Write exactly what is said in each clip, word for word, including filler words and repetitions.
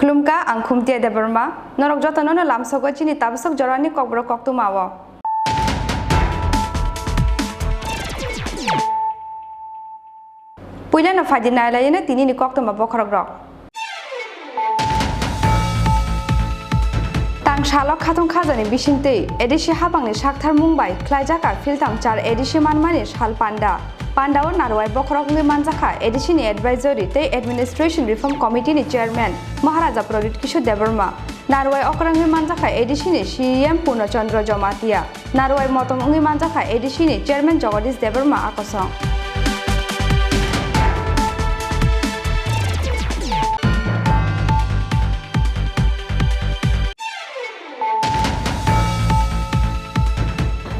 Khulumkha, ang Khumtia Debbarma. Norok jotono no lamsogo chini tabasok jorani kokborok koktwma o. Puilano phaidi nailaino tinini koktwma bokhorokrok. Tang salo khatung khajani bisingtwi A D C hapangni saktharmung bai khlaijak a philtam char A D C manmani sal panda. Pandao narwai bokhorok wngwi manjakha A D C ni advisory tei administration reform committee ni chairman Maharaja Pradyut Kishore Debbarma. Narwai okrangwi manjakha A D C ni C E M Purno Chandra Jamatia. Narwai motom wngwi manjakha A D C ni chairman Jagadish Debbarma akosong.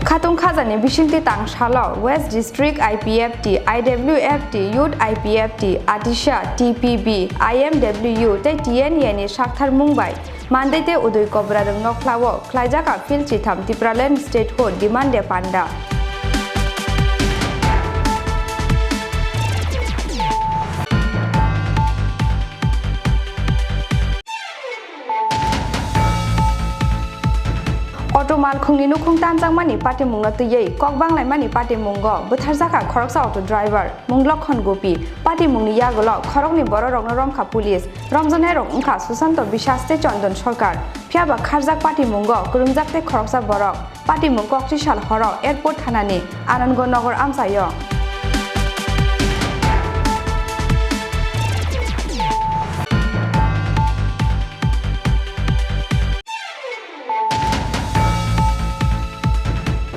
Khatung khajani bisingtwi tang salo West District I P F T, I W F T, Youth I P F T, Atisha, T P B, I M W tei T N A ni saktharmung bai Mandai tei Udui Kobra rwng nokhlao khlaijak a phil chitham Tipraland Statehood Demand Day panda. Auto malkhungni nukhung tanjakmani patimungno twiwi kok banglaimani patimungo bwtharjakha khoroksa auto driver mung Lokhon Gopi. Patimungni yagulo khoroknwi bororokno romkha police. Romjaknairok wngkha Susanto Biswas tei Chondon Sarkar. Phiyaba kharjak patimungo kwrwngjak tei khoroksa borok. Patimung kokchisal horo airport thanani Anandnagar amchaio.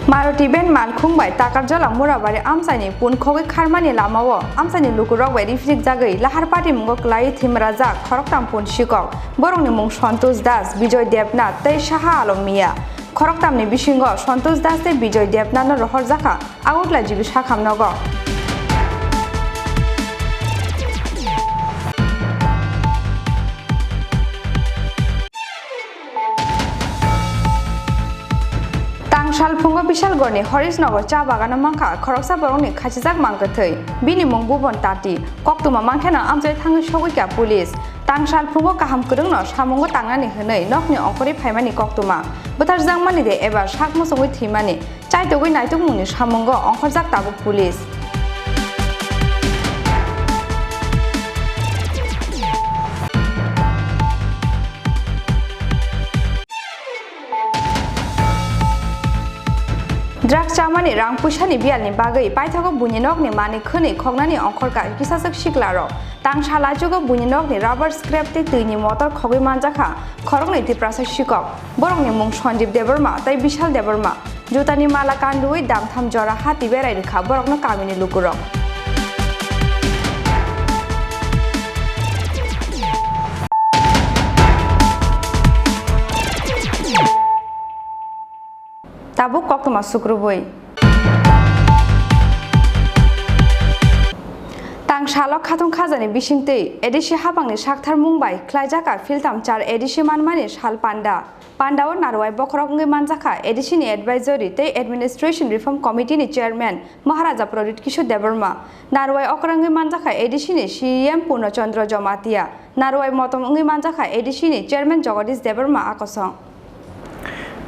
Maruti van malkhung bai Takarjala Murabari amchaini punkhogwi kharmani lamao amchaini lukurok bai riphrikjagwi lahar patimungo kwlaiwi thwimrajak khoroktham punsikok. Borokni mung Santosh Das, Bijoy Debnath tei Saha Alom Mia. Khoroktamni bisingo Santosh Das tei Bijoy Debnathno rohorjakha Agartala G B sakham nogo. Tang salphungo Bishalgarhni Harishnagar cha bagano mankha khoroksa borokni khachijak mang kwthwi. Bini mung Bhuban Tati. Koktwma mankhe no amchai thangwi sogwi kha police. Tang salphungo kaham kwrwngno samungo tangnani hwnwi nokni ongkhorwi phaimani koktwma. Bwtharjakmani de eba sak muchungwi thwimani. Chaitugwi naitukmungni samungo ongkhorjak tabuk police. Drugs chamani rang puisani biyalni bagwi paithago buini nokni manwi khwnwi khoknani ongkhorkha kisaswk siklarok. Tang sal achugo buini nokni rubber scrap tei twini motor khogwi manjakha khoroknwi Tiprasa sikok. Borokni mung Sanjib Debbarma tei Bishal Debbarma. Jutani mala kanduwi damtham jora hati berai rwkha borokno kamini lukurok. Tabuk koktwma sukrubui. Tang salo khatung khajani bisingtwi A D C hapangni saktharmung bai khlaijak a philtam char A D C manmani sal panda. Pandao narwai bokhorok wngwi manjakha A D C ni advisory tei administration reform committee ni chairman Maharaja Pradyut Kishore Debbarma. Narwai okrangwi manjakha A D C ni C E M Purno Chandra Jamatia. Narwai motom wngwi manjakha A D C ni chairman Jagadish Debbarma akosong.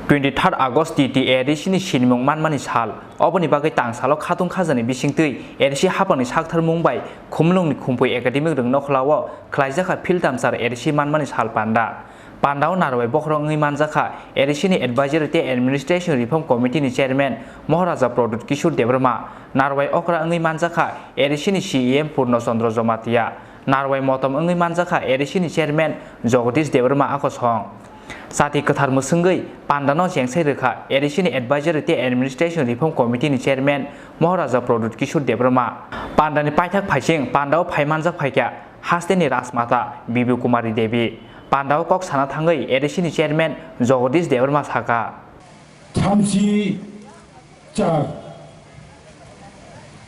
Twenty third August T T A D C ni sinimung manmani sal. Oboni bagwi tang salo khatung khajani bisingtwi A D C hapangni saktharmung bai Khumulwngni Khumpui Academic rwng nokhlao khlaijakha philtam char A D C manmani sal panda. Pandao narwai bokhorok wngwi manjakha A D C ni Advisory tei Administration Reform Committee ni Chairman Moharaja Pradyut Kishore Debbarma, narwai okra wngwi manjakha A D C ni C E M Purno Chandra Jamatia, narwai motom wngwi manjakha A D C ni Chairman Jagadish Debbarma akosong. Chati kwthar mwswngwi pandano chengsai rwkha A D C ni Advisory tei Administration Reform Committee ni Chairman Moharaja Pradyut Kishore Debbarma. Pandani paithak phaising pandao phai manjak phaikha hasteni Rajmata Bibi Kumari Devi. Pandao kok sana thangwi A D C ni Chairman Jagadish Debbarma sakha. Thamchi char.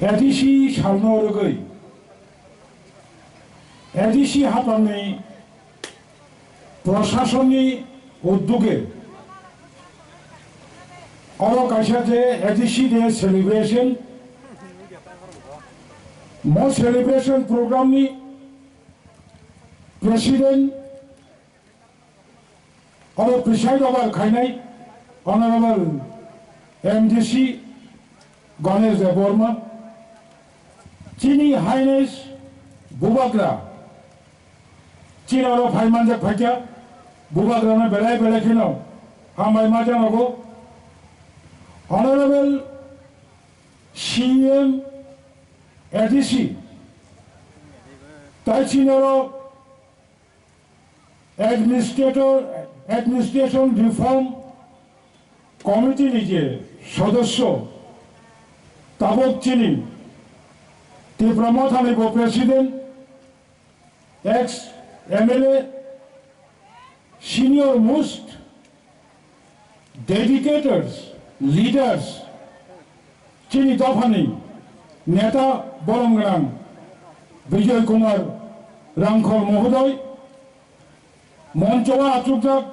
A D C salno rwgwi A D C haphangni proshasonni uddoge oro kaisa je A D C Day celebration, mo celebration program ni president oro preside over khainai Honorable M D C Ganesh Debbarma, chini Highness Bubagra, chini oro phai manjak phaikha, Bubagrano belai belai kheno hambai ma janago. Honorable C M A D C, tai chini oro Administrator, Administration Reform Committee ni je sodosyo, tabok chini Tipra Motha ni bo President, ex M L A, senior most dedicators, leaders, chini dophani neta borom gwnang Bijoy Kumar Rangkhol mohodoy, moncho o achukjak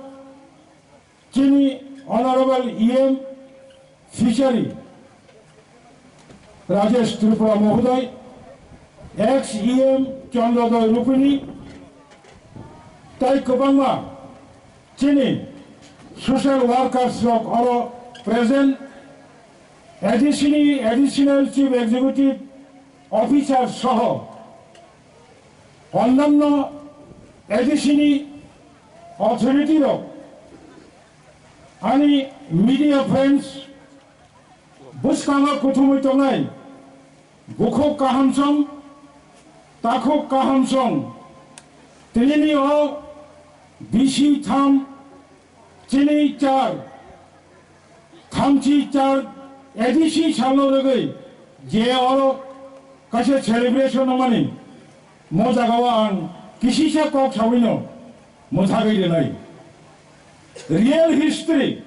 chini Honorable E M Fishery Rajesh Tripura mohodoy, ex E M Chandrodoy Rupini, tai kwbangma chini social workers rok oro present, A D C ni Additional Chief Executive Officer soho onnanno A D C ni authority rok, ani media friends, bwskango kuthumwi tongnai bukhuk kahamsong, takhuk kahamsong, tinini o bisi tham, chini char, thamchi char A D C salno rwgwi je oro kaisa celebration wngmani, mo jagao ang kisisa kok sawino mwthagwi rwnai. Real history,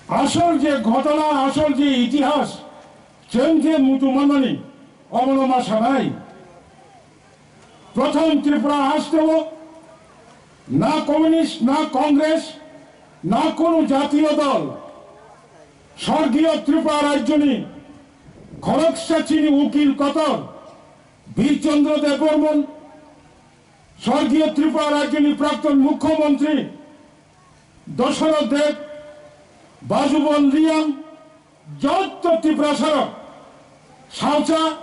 asol je ghotona, asol je itihas, chwng je muchung manmani, omono ma sanai. Prothom Tripura hasteo na communist, na Congress, na kono jatiyo dol, sorgiyo Tripura rajyoni khoroksa chini ukil kotor Bir Chandra Debbarman, sorgiyo Tripura rajyoni prakton mukhyamantri Dasharath Deb, Bajubon Reang, jotto Tiprasarok salsa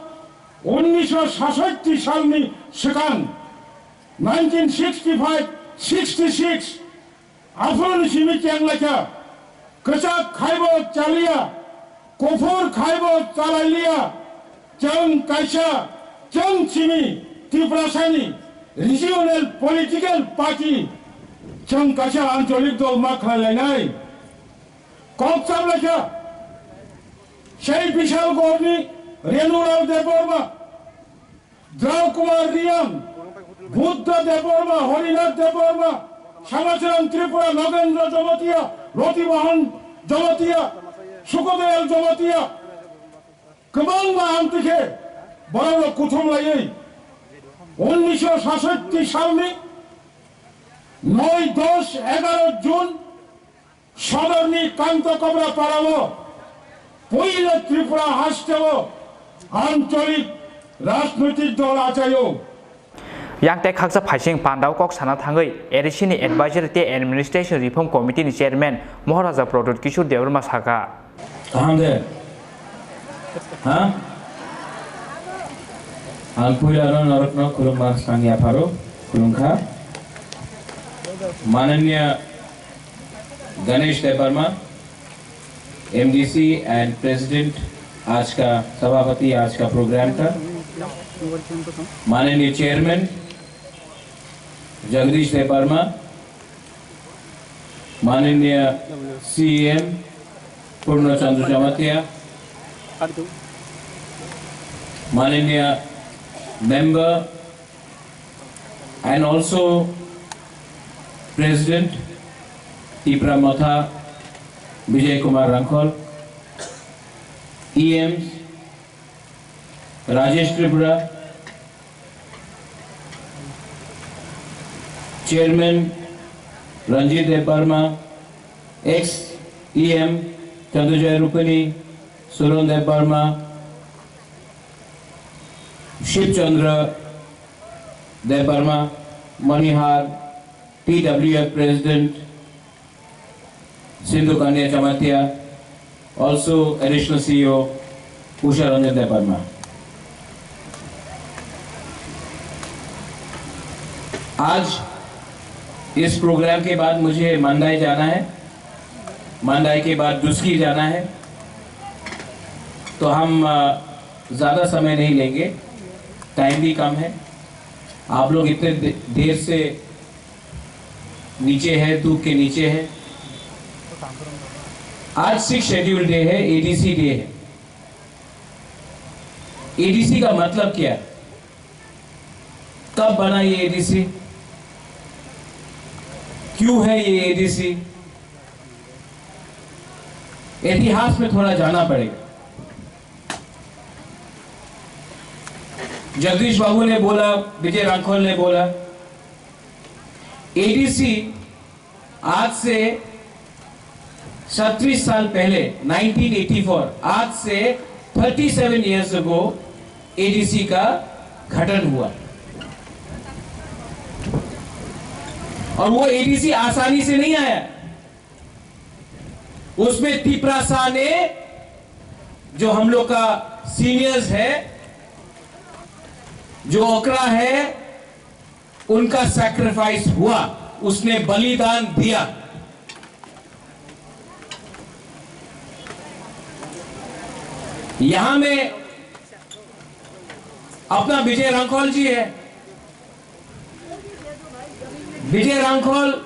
unnisho sasatti salni swkang, nineteen sixty-five sixty-six, aphuruni simi chenglaikha, kwchak khaibo chaliya, kuphur khaibo chalailiya, chwng kaisa, chwng simi Tiprasani regional political party, chwng kaisa ancholik dol ma khlai lainai. Kok chap laikha, sei Bishalgarhni Renulal Debbarma, Drau Kumar Reang, Buddha Debbarma, Harinath Debbarma, Samacharan Tripura, Nagendra Jamatia, Roti Mohan Jamatia, Sukodoyal Jamatia, kwbangma amtwi khe borok rok kuthum laiwi unnisho sasatti salni noi, dos, egaro June Sodorni Kanta Kobra Parao puila Tripura hasteo ancholik rajnoitik dol achaio. Yang tei khaksa phaising pandao kok sana thangwi A D C ni Advisory tei Administration Reform Committee ni Chairman Moharaja Pradyut Kishore Debbarma sakha. Kaham de? Ha? Ang puila no norokno khulumma swkang yapharo khulumkha. माननीय गणेश Debbarma, MDC and president आज का, सभापति आज का प्रोग्राम का, माननीय चेयरमैन जगदीश देबबर्मा, माननीय सीएम पूर्ण चंद्र जमातिया, माननीय member and also President Tipra Motha Vijay Kumar Rangkhol, E M Rajesh Tripura, Chairman Ranjit Debbarma, ex E M Chandrajoy Rupini, Suron Debbarma, Shiv Chandra Debbarma, Manihar, T W F President Sindhu Kanya Jamatia, also Additional C E O Usha Ranjan Debbarma. आज इस प्रोग्राम के बाद मुझे मंडाई जाना है, मंडाई के बाद दुस्की जाना है, तो हम, अ, ज़्यादा समय नहीं लेंगे, टाइम भी कम है। आप लोग इतने दे-, देर से नीचे है, धूप के नीचे है। आज सिक्स शेड्यूल डे है, एडीसी डे है। एडीसी का मतलब क्या है? कब बना ये एडीसी? क्यों है ये एडीसी? इतिहास में थोड़ा जाना पड़ेगा। जगदीश बाबू ने बोला, विजय रांखल ने बोला, एडीसी आज से सैंतीस साल पहले, नाइनटीन एटी फ़ोर, आज से thirty seven years ago ADC का गठन हुआ। और वो एडीसी आसानी से नहीं आया। उसमें तिपरासा ने, जो हम लोग का सीनियर्स है, जो ओकरा है, उनका सैक्रिफाइस हुआ, उसने बलिदान दिया। यहां में अपना विजय रांखल जी है। विजय रांखल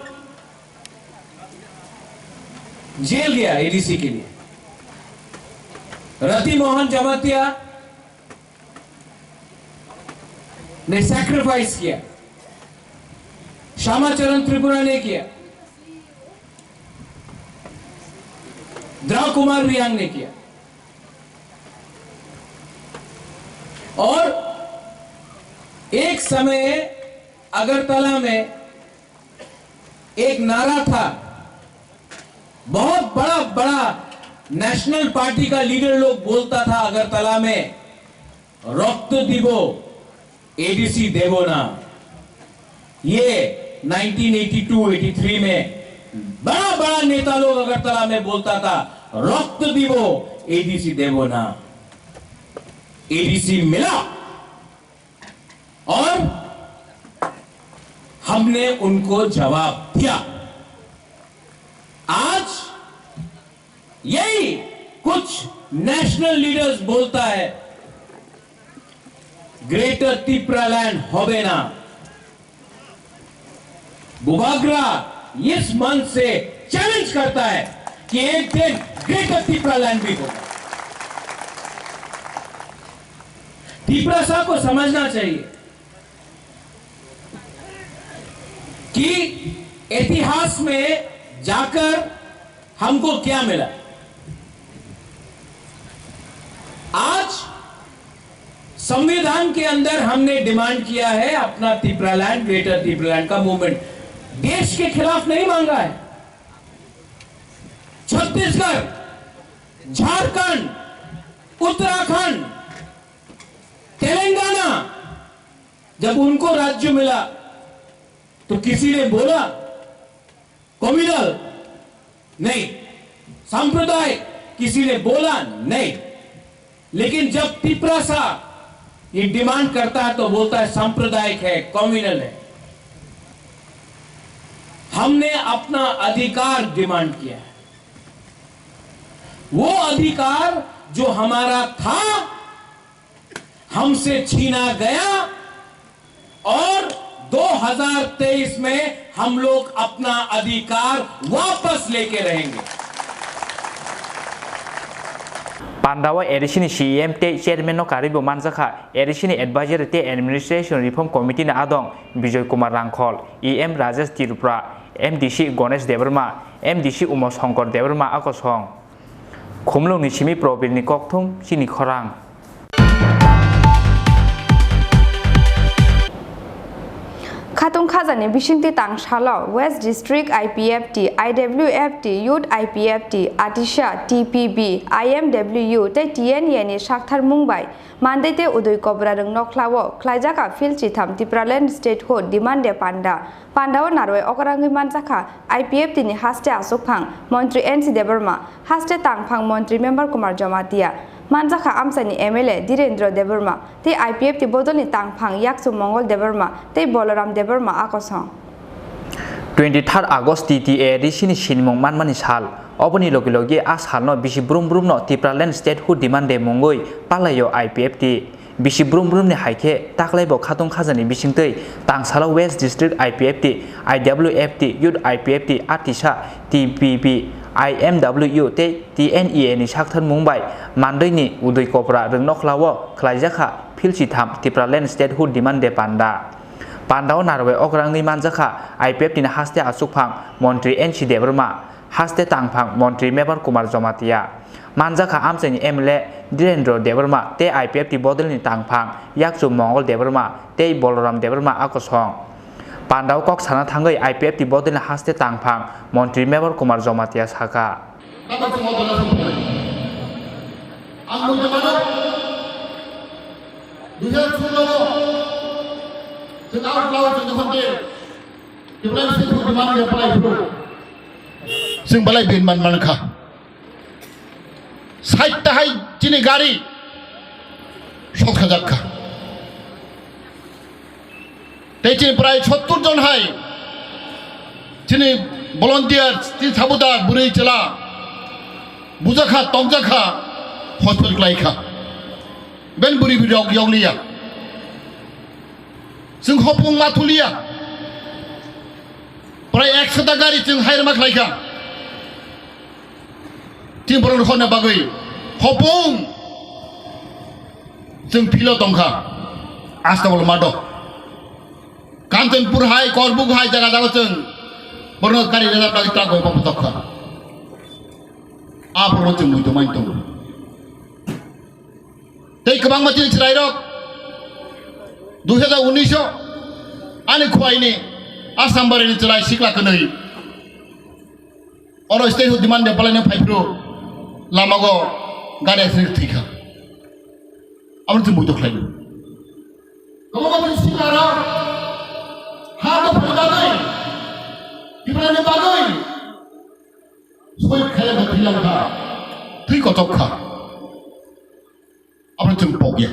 जेल गया एडीसी के लिए। रति मोहन जमातिया ने सैक्रिफाइस किया, श्यामा चरण त्रिपुरा ने किया, द्रव कुमार रियांग ने किया। और एक समय अगरतला में एक नारा था, बहुत बड़ा बड़ा नेशनल पार्टी का लीडर लोग बोलता था अगरतला में, "रक्त दिबो, एडीसी देबो ना।" ये nineteen eighty two eighty three में बड़ा बड़ा नेता लोग अगरतला में बोलता था, "रक्त दिबो, एडीसी देबो ना।" एडीसी मिला और हमने उनको जवाब दिया। आज यही कुछ नेशनल लीडर्स बोलता है, "ग्रेटर तिपरालैंड होबे ना।" बुबाग्रा इस मंच से चैलेंज करता है कि एक दिन ग्रेटर तिपरालैंड भी होगा। तिपरासा को समझना चाहिए कि इतिहास में जाकर हमको क्या मिला। आज संविधान के अंदर हमने डिमांड किया है अपना तिपरालैंड, ग्रेटर तिपरालैंड का मूवमेंट। देश के खिलाफ नहीं मांगा है। छत्तीसगढ़, झारखंड, उत्तराखंड, तेलंगाना, जब उनको राज्य मिला तो किसी ने बोला कम्युनल नहीं, सांप्रदायिक किसी ने बोला नहीं। लेकिन जब तिपरासा ये डिमांड करता है तो बोलता है सांप्रदायिक है, कम्युनल है। हमने अपना अधिकार डिमांड किया है। वो अधिकार जो हमारा था, हमसे छीना गया और दो हज़ार तेईस में हम लोग अपना अधिकार वापस लेके रहेंगे। Pandao A D C ni C E M tei chairman no karwi bo manjakha A D C ni advisory tei administration reform committee ni adong Bijoy Kumar Rangkhol, E M Rajesh Tripura, M D C Ganesh Debbarma, M D C Uma Shankar Debbarma akosong. Khumlwngni simi Probirni kokthum chini khorang. Khatung khajani bisingtwi tangsalo West District I P F T, I W F T, Youth I P F T, Atisa, T P B, I M W tei T N A ni sakthar mung bai Mandai tei Udui Kobra rwng nokhlao khlaijak a phil chitham Tipraland Statehood Demand Day panda. Pandao narwai okra wngwi manjakha I P F T ni haste achukphang Montri N C Debbarma, haste tangphang Montri Member Kumar Jamatia, manjakha amchaini M L A Dhirendra Debbarma tei I P F T bodolni tangphang yakchu Mongol Debbarma tei Boloram Debbarma akosong. Twenty third August T T A D C ni sinimung manmani sal. Oboni logi logi a salno bisi brum brumno Tipraland Statehood Demand Day mungwi palaio I P F T. Bisi brum brumni hai khe taklai bo khatung khajani bisingtwi tangsalo West District I P F T, I W F T, Youth I P F T, Atisa, T P B, I M W tei T N A ni sakthar mung bai Mandai ni Udui Kopra rwng nokhlao khlaijakha phil chitham Tipraland Statehood Demand Day panda. Pandao narwai okra wngwi manjakha I P F T ni haste achukphang Montri N C Debbarma, haste tangphang Montri Mebar Kumar Jamatia. Manjakha amchaini M L A Dhirendra Debbarma tei I P F T bodolni tangphang yakchu Mongol Debbarma tei Boloram Debbarma akosong. Pandao kok sana thangwi I P F T bodolni haste tangphang Montri Mebar Kumar Jamatia sakha. Ang buji mano, dui hajar solo o, chwng out law chwng jokhon de, Tipraland Statehood Demand Day palai phuru, chwng belai bin man man kha. Sait tahai chini gari, sok sajak kha. Tei chini prai sottur jon hai chini volunteer, chini sabudar, bwrwi chwla bujakha, tongjakha, hospital klaikha. Ben bwrwi bwrwi rok yokliya. Chwng hopung ma thuliya. Prai ekshota gari chwng hairma khlaikha. Chini borok rokna bagwi hopung chwng philo tongkha, Astabol mado. Kanchanpur hai, Korbuk hai jaga jaga chwng borokno kari rejak bagwi truck bai bophok tokha. A borokno chwng muitu mai tongo. Tei kwbangma chini chwrairok dui hajar unis o ani khuaini Assam barini chwrai sikla kwnwi. Oro Statehood Demand Day palaina phaiphuru lamago gari accident thwikha. Abo chwng buidok khlaio. Omo bini siklarok ha dophani bagwi, Tiprani bagwi soi khailangkha, thwilang kha, thwi kochok kha. Abo chwng pokya.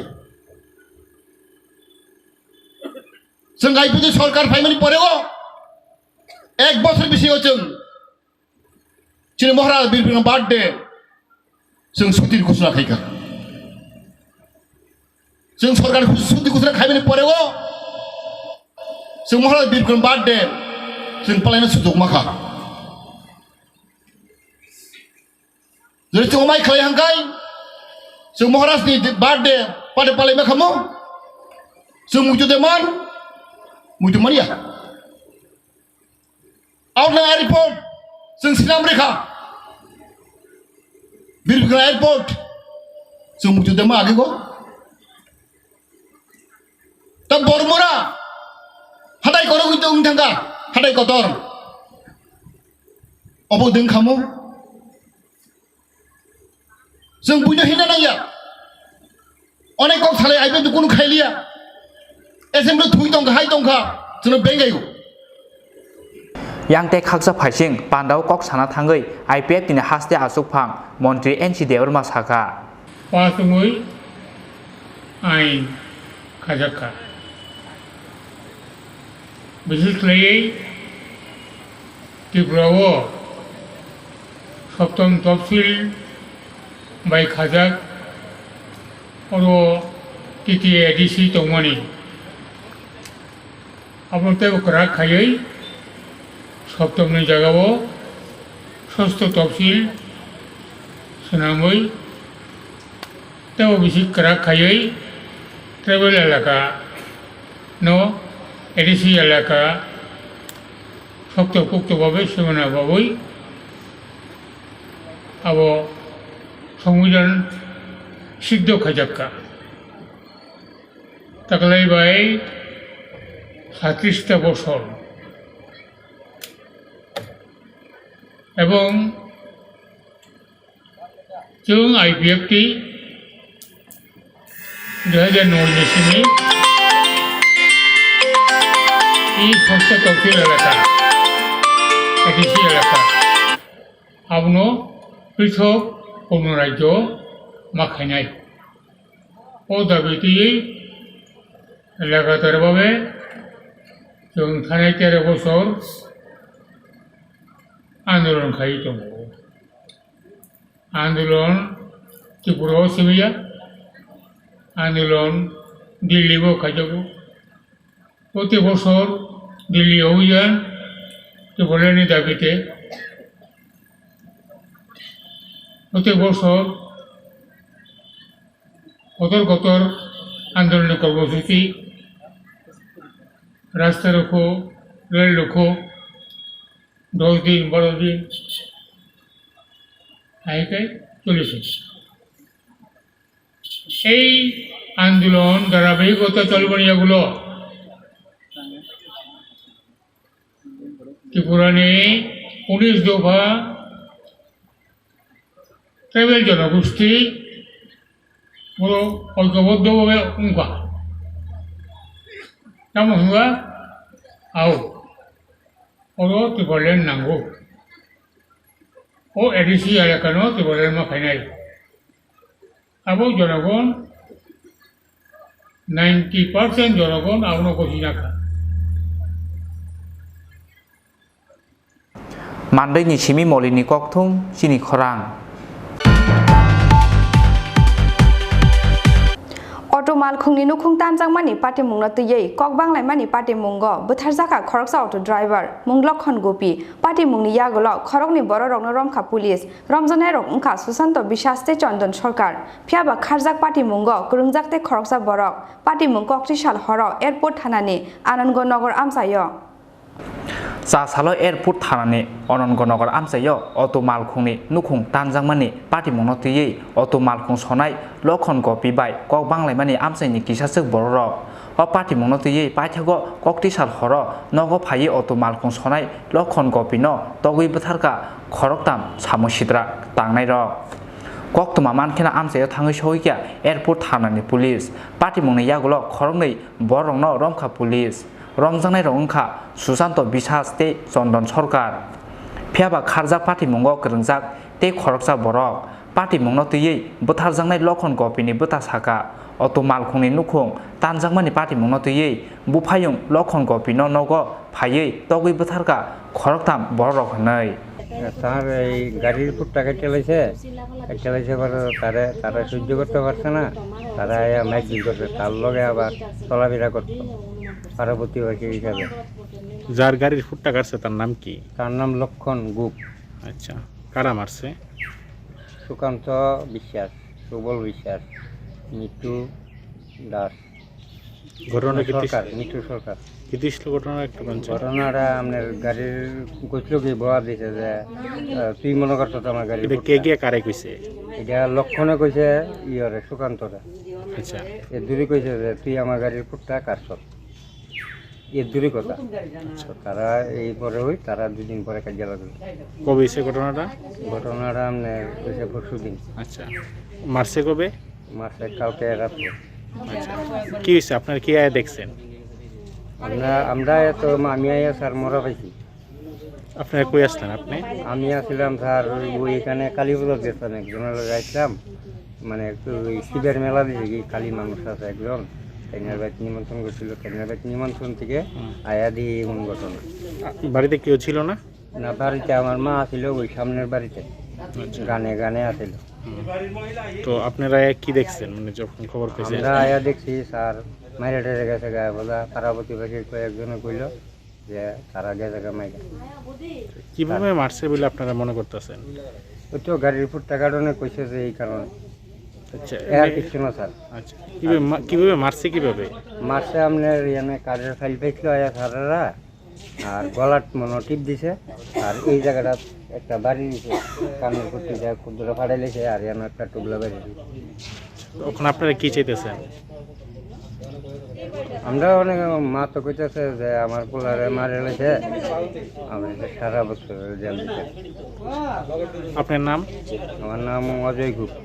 Chwng I P F T sorkar phaimani poreo ek bosor bisingo chwng Chini Maharaj Bir Bikram birthday chwng suti ghosona khaikha. Chwng sorkar suti ghosona khaimani poreo chwng Maharaj Bir Bikram birthday chwng palaina sujok makha. Jodi chwng omai khlai hangkai chwng Maharaj ni birthday pade palai makhamu chwng muitu de man, muitu manya. Outland airport chwng sinam rekha. Birbigra airport chwng muitu de ma agi go. Ta Bormura hatai kotor wng thangka, hatai kotor. Obo deng khamu. Chwng buino hina nangya. Onek kok salai I P F T kunu khailiya. Assembly thui tongkha, hai tongkha. Chwngno bengayo. Yang tei khaksa phaising pandao kok sana thangwi I P F T ni haste achukphang Montri N C Debbarma sakha. Pass wngwi ain khajakha. Bises khlaiwi Tripura o Soptom Topsil bai khajak, oro T T A D C tongmani. Abono teibo kwrak khaiwi Soptomni jagao Sosto Topsil swnamwi teibo bisi kwrak khaiwi tribal elaka no A D C elaka sokto pukto babai swmana babai abo Songbidan siddho khaijakka. Taklai bai satris ta bosor. Ebong chwng I P F T dui hajar noi ni simi i Sosto Topsil elaka, A D C elaka, abono prithok kono rajyo ma khainai. O dabi twi lagatar babe chwng thanai tero bosor andolon khaiwi tongo. Andolon Tripura o simiya, andolon Delhi o khaijago. Proti bosor Delhi o obijan Tripura ni dabi te. Proti bosor kotor kotor andolon ni kormosuchi, rasta rokho, rel rokho, dos din, baro din, hai kai choli se. Ei andolon dharabahikota cholibani yagulo Tripura ni unis dopha tribal jonogosti boro oikoboddo bhabe wngkha. Tamo hwnba, ao, oro Tipraland nango. O A D C elakano Tipraland ma khainai. Abo jonogon ninety percent jonogon abono gosina kha. Mandai ni simi Molini kokthum chini khorang. Auto malkhungni nukhung tanjakmani patimungno twiwi kok banglaimani patimungo bwtharjakha khoroksa auto driver mung Lokhon Gopi. Patimungni yagulo khoroknwi bororokno romkha police. Romjaknairok wngkha Susanto Biswas tei Chondon Sarkar. Phiyaba kharjak patimungo kwrwngjak tei khoroksa borok. Patimung koktisal horo airport thanani Anandnagar amchaio. Cha salo airport thanani Anandnagar amchaio auto malkhungni nukhung tanjakmani patimungno twiwi auto malkhung sonai Lokhon Gopi bai kok banglaimani amchaini kisaswk bororok. O patimungno twiwi paithago koktisal horo nogo phaiwi auto malkhung sonai Lokhon Gopino togwi bwtharkha khoroktham samung sitra tangnairok. Koktwma mankheno amchaio thangwi sogwikha airport thanani police. Patimungni yagulo khoroknwi bororokno romkha police. Romjaknairok wngkha Susanto Biswas tei Chondon Sarkar. Phiyaba kharjak patimungo kwrwngjak tei khoroksa borok. Patimungno twiwi bwtharjaknai Lokhon Gopini bwta saka, auto malkhungni nukhung tanjakmani patimungno twiwi buphayung Lokhon Gopino nogo phaiwi togwi bwtharkha khoroktham bororok hwnwi. তার এই গাড়ির ফুটটা কেটে লাইছে, কেটে লাইছে পরে তারে, তারা সহ্য করতে পারছে না, তারা আয়া মাইক করছে, তার লগে আবার চলাফেরা করতো পার্বতী ভাইকে হিসাবে। যার গাড়ির ফুটটা কাটছে তার নাম কি? তার নাম লক্ষণ গুপ। আচ্ছা, কারা মারছে? সুকান্ত বিশ্বাস, সুবল বিশ্বাস, মিঠু দাস। ঘটনা কি সরকার, দিস-, মিঠু সরকার। কি দিছিল ঘটনা একটু বলছেন? ঘটনাটা আপনার গাড়ির কইছিল কি বয়া দিছে যে, আহ, তুই মনে করছো তো আমার গাড়ির এটা কে ফুটটা। গিয়ে কারে কইছে? এটা লক্ষণে কইছে, ইয়রে সুকান্তরে। আচ্ছা। এ দূরে কইছে যে তুই আমার গাড়ির ফুটটা কাটছ। এর দূরে কথা। আচ্ছা। তো তারা এই পরে ওই, তারা দুদিন পরে কাজিয়া লাগলো। কবে হয়েছে ঘটনাটা? ঘটনাটা আপনার হয়েছে পরশু দিন। আচ্ছা। মারছে কবে? মারছে কালকে রাত্রে। আচ্ছা। কি হয়েছে? আপনারা কি আয়া দেখছেন? আমরা, আমরা এত, আমি আয়া স্যার মরা পাইছি। আপনারা কই আসলেন আপনি? আমি আসলাম স্যার ওই, ওই এখানে কালী পুজো দেখতাম, একজনের লগে আসলাম। মানে, একটু ওই শিবের মেলা দিছে কি, কালী মানুষ আছে একজন, তাইনার বাড়িতে নিমন্ত্রণ করছিল, তাইনার বাড়িতে নিমন্ত্রণ থেকে হুম। আয়া দিয়ে এমন ঘটনা। আ, বাড়িতে কেউ ছিল না? না, বাড়িতে আমার মা আছিল, ওই সামনের বাড়িতে আচ্ছা। গানে গানে আছিল। হুম। তো আপনারা কি দেখছেন, মানে, যখন খবর পেয়েছেন? আমরা আয়া দেখছি স্যার মাইরা টেরে গেছে গায়ে বোঝা, পাড়া প্রতিবেশী কয়েকজনে কইল যে তারা গেছে গা মাইরা। কিভাবে মারছে বলে আপনারা মনে করতেছেন? ওই তো গাড়ির ফুটটা কারণে কইছে যে এই কারণে। আচ্ছা, এ আর এমনি কিছু না স্যার। আচ্ছা, কিভাবে মা-, কিভাবে মারছে কিভাবে? মারছে আপনার ইয়ানে কাঠের ফাইল পাইছিল আয়া স্যারেরা, আর গলাত মনে হয় টিপ দিছে, আর এই জায়গাটা একটা বাড়ি দিছে, কানের কুটি যায় খুব দূরে ফাটাই লেছে, আর ইয়ানে একটা টুকলা বাড়ি দিছে। এখন আপনারা কি চাইতেছেন? আমরা অনেক মা তো কইতেছে যে আমার পোলারে মারে লেছে, আমি তো সারা বছর জেল দিতে। আপনার নাম? আমার নাম অজয় গুপ্ত।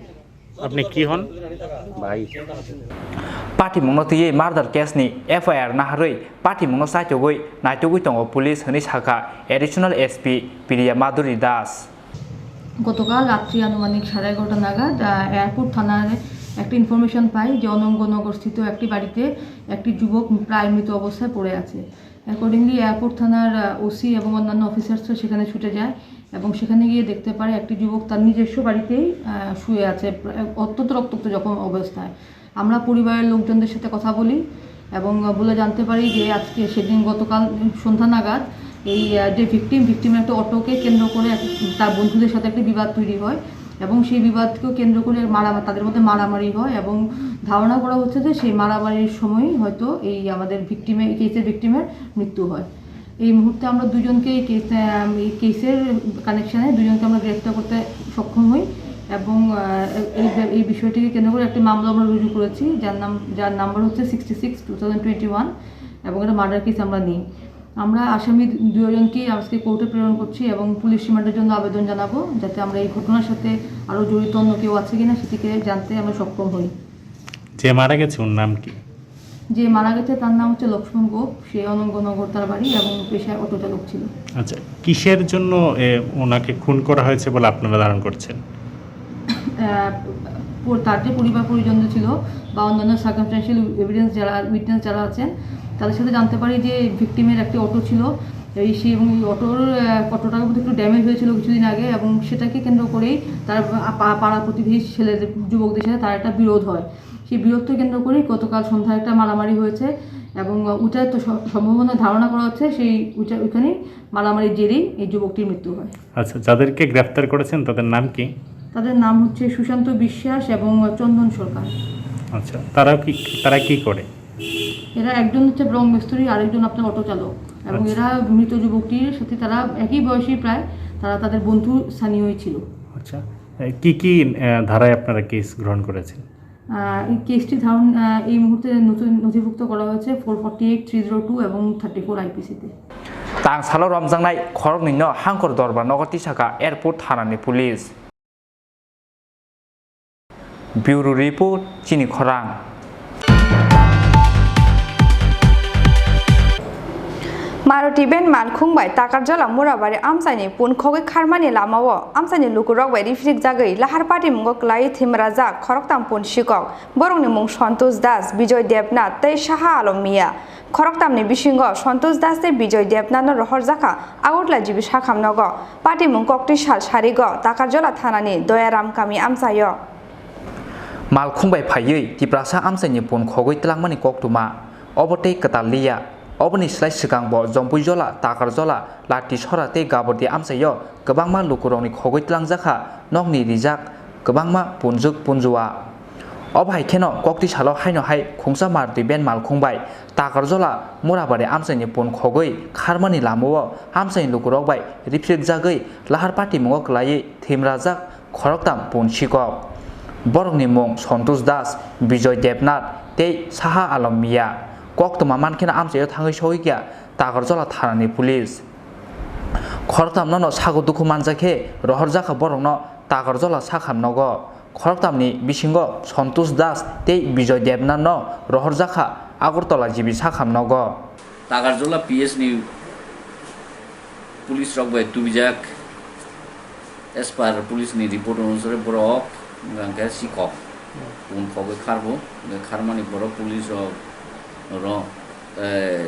আপনি কি হন? ভাই। Patimungno twiwi murder case ni F I R naharwi patimungno chaitugwi naitugwi tongo police hwnwi sakha Additional S P Priya Madhuri Das. গতকাল রাত্রি আনুমানিক সাড়ে এগারোটা নাগাদ, আহ, এয়ারপোর্ট থানার একটা ইনফরমেশন পাই যে অনঙ্গনগর স্থিত একটি বাড়িতে একটি যুবক প্রায় মৃত অবস্থায় পড়ে আছে। অ্যাকর্ডিংলি এয়ারপোর্ট থানার, আহ, ওসি এবং অন্যান্য অফিসার্সরা সেখানে ছুটে যায় এবং সেখানে গিয়ে দেখতে পারে একটি যুবক তার নিজস্ব বাড়িতেই, আহ, শুয়ে আছে, প্রায় অত্যন্ত রক্তাক্ত জখম অবস্থায়। আমরা পরিবারের লোকজনদের সাথে কথা বলি এবং বলে জানতে পারি যে আজকে সেদিন গতকাল সন্ধ্যা নাগাদ এই, আহ, যে ভিকটিম, ভিকটিমের একটা অটোকে কেন্দ্র করে এক, তার বন্ধুদের সাথে একটা বিবাদ তৈরি হয় এবং সেই বিবাদকেও কেন্দ্র করে মারামারি, তাদের মধ্যে মারামারি হয় এবং ধারণা করা হচ্ছে যে সেই মারামারির সময়ই হয়তো এই আমাদের ভিকটিমের, এই কেসের ভিকটিমের মৃত্যু হয়। এই মুহূর্তে আমরা দুজনকে এই কেস, আহ, এই কেসের কানেকশনে দুজনকে আমরা গ্রেফতার করতে সক্ষম হই এবং, আহ, এই, এই বিষয়টিকে কেন্দ্র করে একটি মামলা আমরা রুজু করেছি, যার নাম, যার নাম্বার হচ্ছে sixty six two thousand twenty one এবং এটা মার্ডার কেস আমরা নিই। আমরা আসামি দুজনকেই আজকে কোর্টে প্রেরণ করছি এবং পুলিশ রিমান্ডের জন্য আবেদন জানাবো, যাতে আমরা এই ঘটনার সাথে আরও জড়িত অন্য কেউ আছে কিনা সেটিকে জানতে আমরা সক্ষম হই। যে মারা গেছে ওর নাম কি? যে মারা গেছে তার নাম হচ্ছে লক্ষ্মণ গোপ, সে অনঙ্গনগর তার বাড়ি এবং পেশায় অটো চালক ছিল। আচ্ছা, কিসের জন্য, এ, ওনাকে খুন করা হয়েছে বলে আপনারা ধারণা করছেন? আহ, প-, তার যে পরিবার পরিজন ছিল বা অন্যান্য সার্কামস্ট্যান্সিয়াল এভিডেন্স যারা, উইটনেস যারা আছেন, তাদের সাথে জানতে পারি যে ভিকটিমের একটি অটো ছিল, এই সে এবং এই অটোর, আহ, অটোটার মধ্যে একটু ড্যামেজ হয়েছিল কিছুদিন আগে এবং সেটাকে কেন্দ্র করেই তার পা-, পাড়া প্রতিবেশী ছেলেদের, যুবকদের সাথে তার একটা বিরোধ হয়। সেই বিরোধকে কেন্দ্র করেই গতকাল সন্ধ্যায় একটা মারামারি হয়েছে এবং, আহ, ওটার তো স-, সম্ভাবনা ধারণা করা হচ্ছে সেই ওইটা, ওইখানেই মারামারির জেরেই এই যুবকটির মৃত্যু হয়। আচ্ছা, যাদেরকে গ্রেফতার করেছেন তাদের নাম কি? তাদের নাম হচ্ছে সুশান্ত বিশ্বাস এবং চন্দন সরকার। আচ্ছা, তারা কি, তারা কি করে? এরা একজন হচ্ছে রং মিস্ত্রি, আরেকজন আপনার অটো চালক এবং আচ্ছা। এরা মৃত যুবকটির সাথে তারা একই বয়সী প্রায়, তারা তাদের বন্ধু স্থানীয়ই ছিল। আচ্ছা, এ, কি কি, এ, ধারায় আপনারা কেস গ্রহণ করেছেন? আহ, এই কেসটি ধারণ, আহ, এই মুহূর্তে নতুন নথিভুক্ত করা হয়েছে four forty eight, three zero two এবং থার্টি ফোর আইপিসিতে। Tang salo romjaknai khoroknwino Hangkor Dorbar nogo tisakha airport thanani police. Bureau report, chini khorang. Maruti van malkhung bai Takarjala Murabari amchaini pun khogwi kharmani lamao amchaini lukurok bai riphrikjagwi lahar patimungo kwlaiwi thwimrajak khoroktham pun sikok. Borokni mung Santosh Das, Bijoy Debnath tei Saha Alom Mia. Khoroktamni bisingo Santosh Das tei Bijoy Debnathno rohorjakha Agartala G B sakhamnogo. Patimung koktwi sal sarigo Takarjala thanani Doyaram kami amchaio. Malkhung bai phaiwi Tiprasa amchaini pun khogwi twlangmani koktwma. Obo tei kwtal liya. Oboni slai swkang bo Jompuijola, Takarjola, Latisora tei Gabordi amchaio kwbangma lukurokni khogwi twlangjakha nokni rijak kwbangma punjwk punjua. Obo hai kheno kokti salo haino hai khungsa Maruti van malkhung bai Takarjola Murabari amchaini pun khogwi kharmani lamao amchaini lukurok bai riphrikjagwi lahar patimungo kwlaiwi thwimrajak khoroktham pun sikok. Borokni mung Santosh Das, Bijoy Debnath tei Saha Alom Mia. Koktwma mankheno amchaio thangwi sogwi kha Takarjola thanani police. Khoroktham nono sago dukhu manjakhe rohorjakha borokno Takarjola sakham nogo. Khoroktham ni bisingo Santosh Das tei Bijoy Debnath no rohorjakha Agartala G B sakham nogo. Takarjola P S ni police rok bai tubijak. As per police ni report onusare borok hwnkha khe sikok. Pun khogwi kharbo, hwnkhe kharmani borok police rok oro Eh,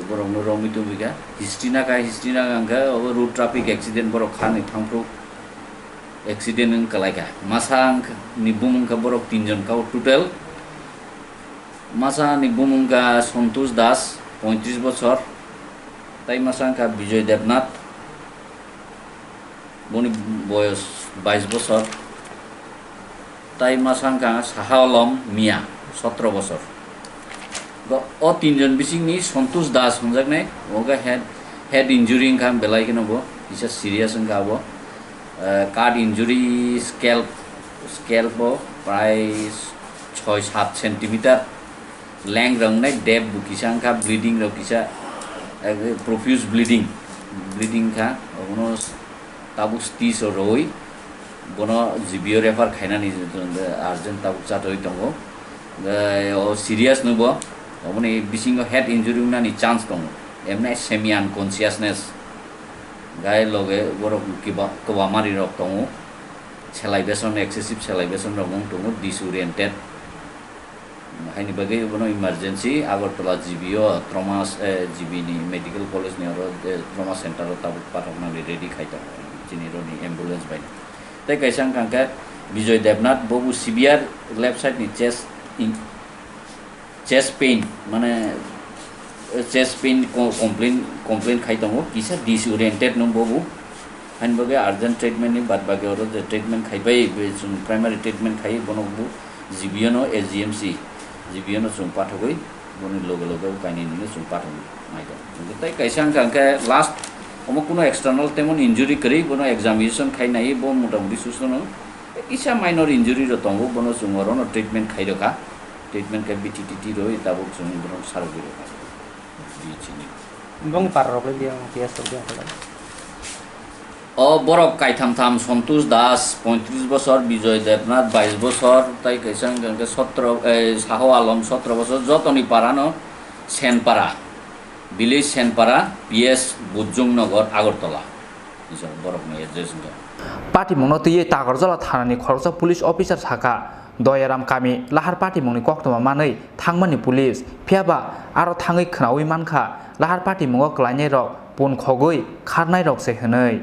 borokno romwi tongwi kha. History nakha, history nakha hwnkhe obo road traffic accident borok kha ni thangphru accident wng kwlai kha. Masa wng kha, ni bumung kha borok tinjon kha o total. Masa ni bumung kha Santosh Das, pointris bosor. Tai masa wng kha Bijoy Debnath, boni boyos bais bosor. Tai masa wngkha Saha Alom Mia, sotro bosor. Go-, o tinjon bisingni Santosh Das hwnjaknai, oga head, head injury wngkha belai kheno bo, kisa serious wngkha abo. Eh, cut injury, scalp, scalp o prai soi sat centimeter length rok wngnai, depth bo kisa wngkha, bleeding rok kisa, eh, profuse bleeding, bleeding kha, obono tabuk stitch o rwi bono G B o refer khainani urgent tabuk chatwi tongo. Eh, o serious no bo, oboni bisingo head injury wngnani chance tongo, emne semi unconsciousness, gai loge borok kiba-, kwbangma ri rok tongo, salivation, excessive salivation rok wng tongo, disoriented. Haini bagwi bono emergency Agartala G B o trauma, eh, G B ni medical college ni oro, eh, trauma center o tabuk pathoknani ready khai tongo chini roni ambulance bai. Tei kaisa wngkha khe Bijoy Debnath, bobo severe left side ni chest in-, chest pain, mane, eh, chest pain co-, complain, complain khai tongo, kisa disoriented no bobo. Haini bagwi urgent treatment ni bad bagwi oro je treatment khai bai, be chwng primary treatment khai bono bo G B o no A G M C, G B o no chwng pathogwi boni loge loge o kainwi nini chwng pathogwi nai tongo. Hwnkhe tei kaisa wngkha hwnkhe last omo kuno external temon injury kwrwi bono examination khai nai bo motamoti susuno kisa minor injury rok tongo bono chwng oro no treatment khai rokha, treatment khai B T T T rwi tabuk chwng bono sarogwi rokha. Bini chini. Bong para rok le biya P S rok biya kala. O borok kaitham tham Santosh Das, pointris bosor, Bijoy Debnath, bais bosor, tai kaisa wngkha khe sotro, eh, Saho Alom, sotro bosor, jotoni para no Senpara, village Senpara, P S Bujung Nagar, Agartala. Borok ni address wngkha. Patimungno twiwi Takarjala thanani khoroksa police officer sakha, Doyaram kami lahar patimungni koktwma manwi thangmani police, phiyaba aro thangwi khwnaui mankha lahar patimungo kwlainairok pun khogwi kharnairokse hwnwi.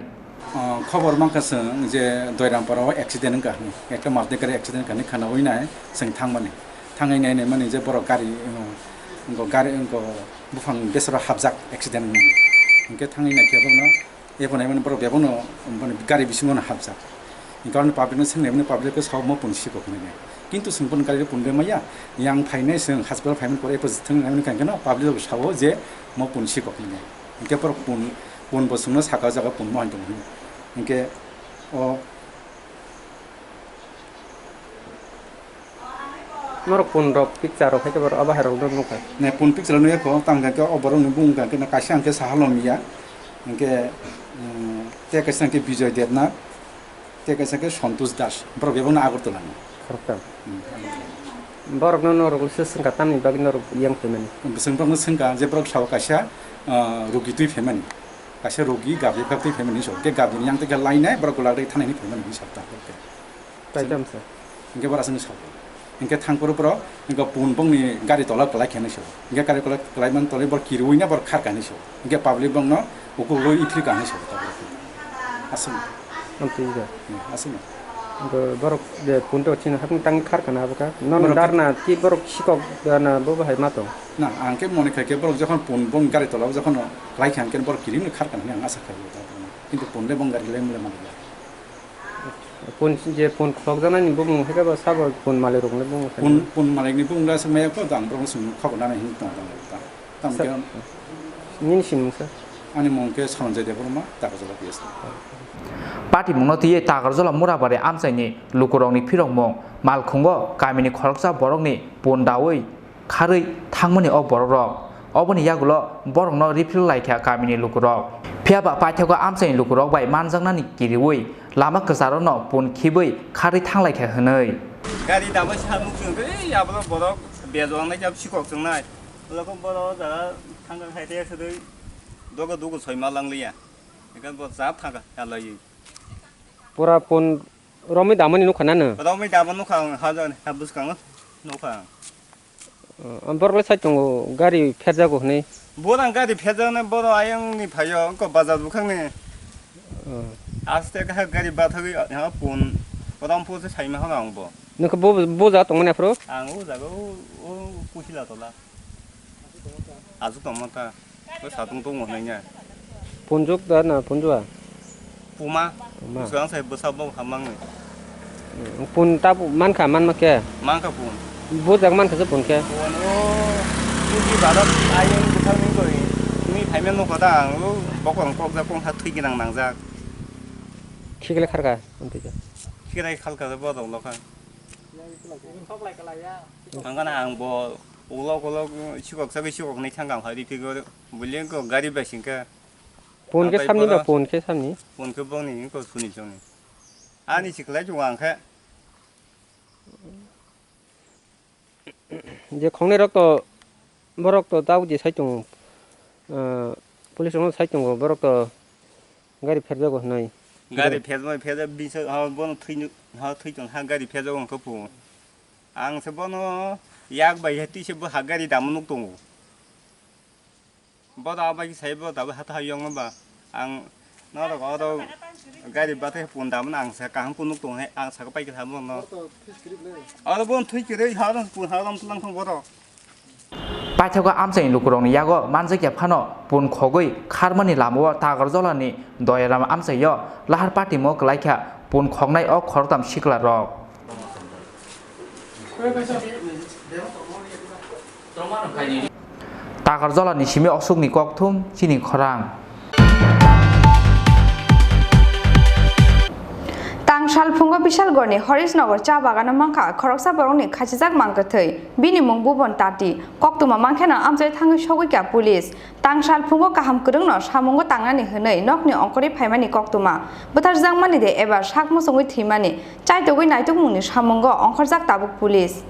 O, khobor mankha chwng je Doirampara o accident wngkha hwnwi, ekta maltwi gari accident wngkha hwnwi khwnaui nai chwng thangmani. Thangwi nai naimani je borok gari, o, wngkha gari wngkha buphang besero hapjak accident wngmani. Hinkhe thangwi naikhe borokno Ebo naimani borok bebakno, mane, gari bisingo no hapjak. Hingke aroni public no sengnaimani public khe sao mo pun sikok hinwi. Kintu chwng bono gari rw pun rw maya, yang phainai chwng hospital phaimani pore ebo thwng naimani kangkhe no public rok sao je mo pun sikok hinwi. Hingke borok pun, pun bo chwngno saka o jaga pun mo hai tongo hinwi. Hingke o Norok pun rok picture rok hai khe borok abo hai rok no nukha. Ne pun picture nukya kho, tang khe o borok ni bung khe na kaisa hwnkhe Saha Lomia, hwnkhe, um, tei kaisa hwnkhe Bijoy Debnath, tei kaisa hwnkhe Santosh Das, borok bebak no Agartala ni. Khoroksa. Hmm. Borok no norok se swngkha tamni bagwi norok yang phaimani. Bwswng borok no swngkha je borok sao kaisa, uh, rogi twi phaimani, kaisa rogi gabri gabri phaimani so, hwnkhe gabri ni yang tei khe lainai borok gwlak rwi thanai hinwi phaimani hinwi sa ta. Kaitam sir. Hingke bora aswk ni sabo. Hingke thang phuru phuru hingke pun bongni gari tola kwlai khe hinwi sabo. Hingke gari tola kwlai man toli bor kirui na bor khar kha hinwi sabo. Hingke public bongno ukuk loi ithri kha hinwi sabo. Aswk. Amtwi ga. Hmm, aswk. Hingke borok je pun to chini hapung tang khar kha na abo kha. Non borok darna ki borok sikok darna bo hai ma tong. Na, ang khe mone khai khe borok jokhon pun bong gari tola jokhon kwlai kha hingke borok kirui no khar kha hinwi ang asa khai. Kintu pun de bong gari lai mole mole. Pun je pun khulokjaknai ni bumung hai khe ba sabo pun malik rok ni bumung hai. Pun, pun malik ni bumung da swngmaya kho, ang borok no swngmung kha bo nani hin tong tong ta. Tam sir, khe nini sinimung sir? Ani mung khe Sanjay Debbarma, Takarjala P S. Patimungno twiwi Takarjala Murabari amchaini lukurokni phirokmung, malkhungo kamini khoroksa borokni pun daui kharwi thangmani o borokrok. Oboni yagulo borokno refill laikha kamini lukurok. Phiyaba paithago amchaini lukurok bai manjaknani kiriui lama kwcharokno pun khibwi kharwi thanglaikha hwnwi. Gari dama samung chwng twi, abro borok bejo wngnai jab sikok chwngnai. Olokho borok o jaga thangkha khai te sudui dogo dogo soi ma langliya. Ekha bo cha thangkha halaiwi. Pura pun romwi damani nukha nano? Romwi dama nukha ang, ha jani, ha bwskango nukha ang. O, borok le sai tongo, gari pherjago hwnwi. Borok gari pherjaknai, borok ayang ni phaio, wngkha bazar bukhang ni. O. Aste khe gari bathagwi, ha, pun, Rampur se saima hwnba ang bo. Nokhe bo, bo ja tongmani aphuru? Ang o jaga o, o Kusila tola. Aswk tongma ta. Bo satung tongo hwnwi ya. Punjuk da na punjua? Puma. Puma. Bwswk ang sai bwsa bo hamang ni. Hmm, pun ta bu-, mankha, manma khe? Mankha pun. Bujak mankha se pun khe? Pun o, puji barok ayang bwswk ni koi. Ni phaimya nokho ta ang o, bokol kok jak kong tha thwi gwnang nangjak. Khikle kharka, amtwi khe? Khikle khalka bo dong lokha. Ang kana ang bo ulok ulok sikok sagwi sikok nai thang kang hai ri phigor. Building ko gari bai singkha. Pun khe samni ba, pun khe samni? Pun khe bongni ko suni chongni. Ani siklai chungo ang khe. Je khongnai rok to, borok to tabuk je sai tongo. Ah, police rok no sai tongo, borok to gari pherjago hwnwi. Gari pherjak, pherjak, bisa, ha, bono thwi, ha, thwi tong, ha, gari pherjak wng khe pung. Ang se bono yak bai he twi se bo ha gari dam nuk tongo. Bo da bai sai bo da ha tha yong ba. Ang norok oro gari bathai pun dam ang sa kaham kun nuk tong he ang sa pai kha bono. Oro bon thwi kire ha ron pun ha ron tulang thong bodo. Paithago amchaini lukurokni yago manjakya phano pun khogwi kharmani lamao Tagarjolani Doyaram amchaio lahar patimo kwlaikha pun khognai o khoroktham siklarok. Tagarjolani simi osukni kokthum chini khorang. Tang salphungo Bishalgorni Horishnagar cha bagano mankha khoroksa borokni khachijak mangkwthwi. Bini mung Bubon Tati. Koktwma mankheno amchai thangwi sogwi kha police. Tang salphungo kaham kwrwngno samungo tangnani hwnwi nokni ongkhorwi phaimani koktwma. Bwtharjakmani de eba sak muchungwi thwimani, chaitugwi naitukmungni samungo ongkhorjak tabuk police.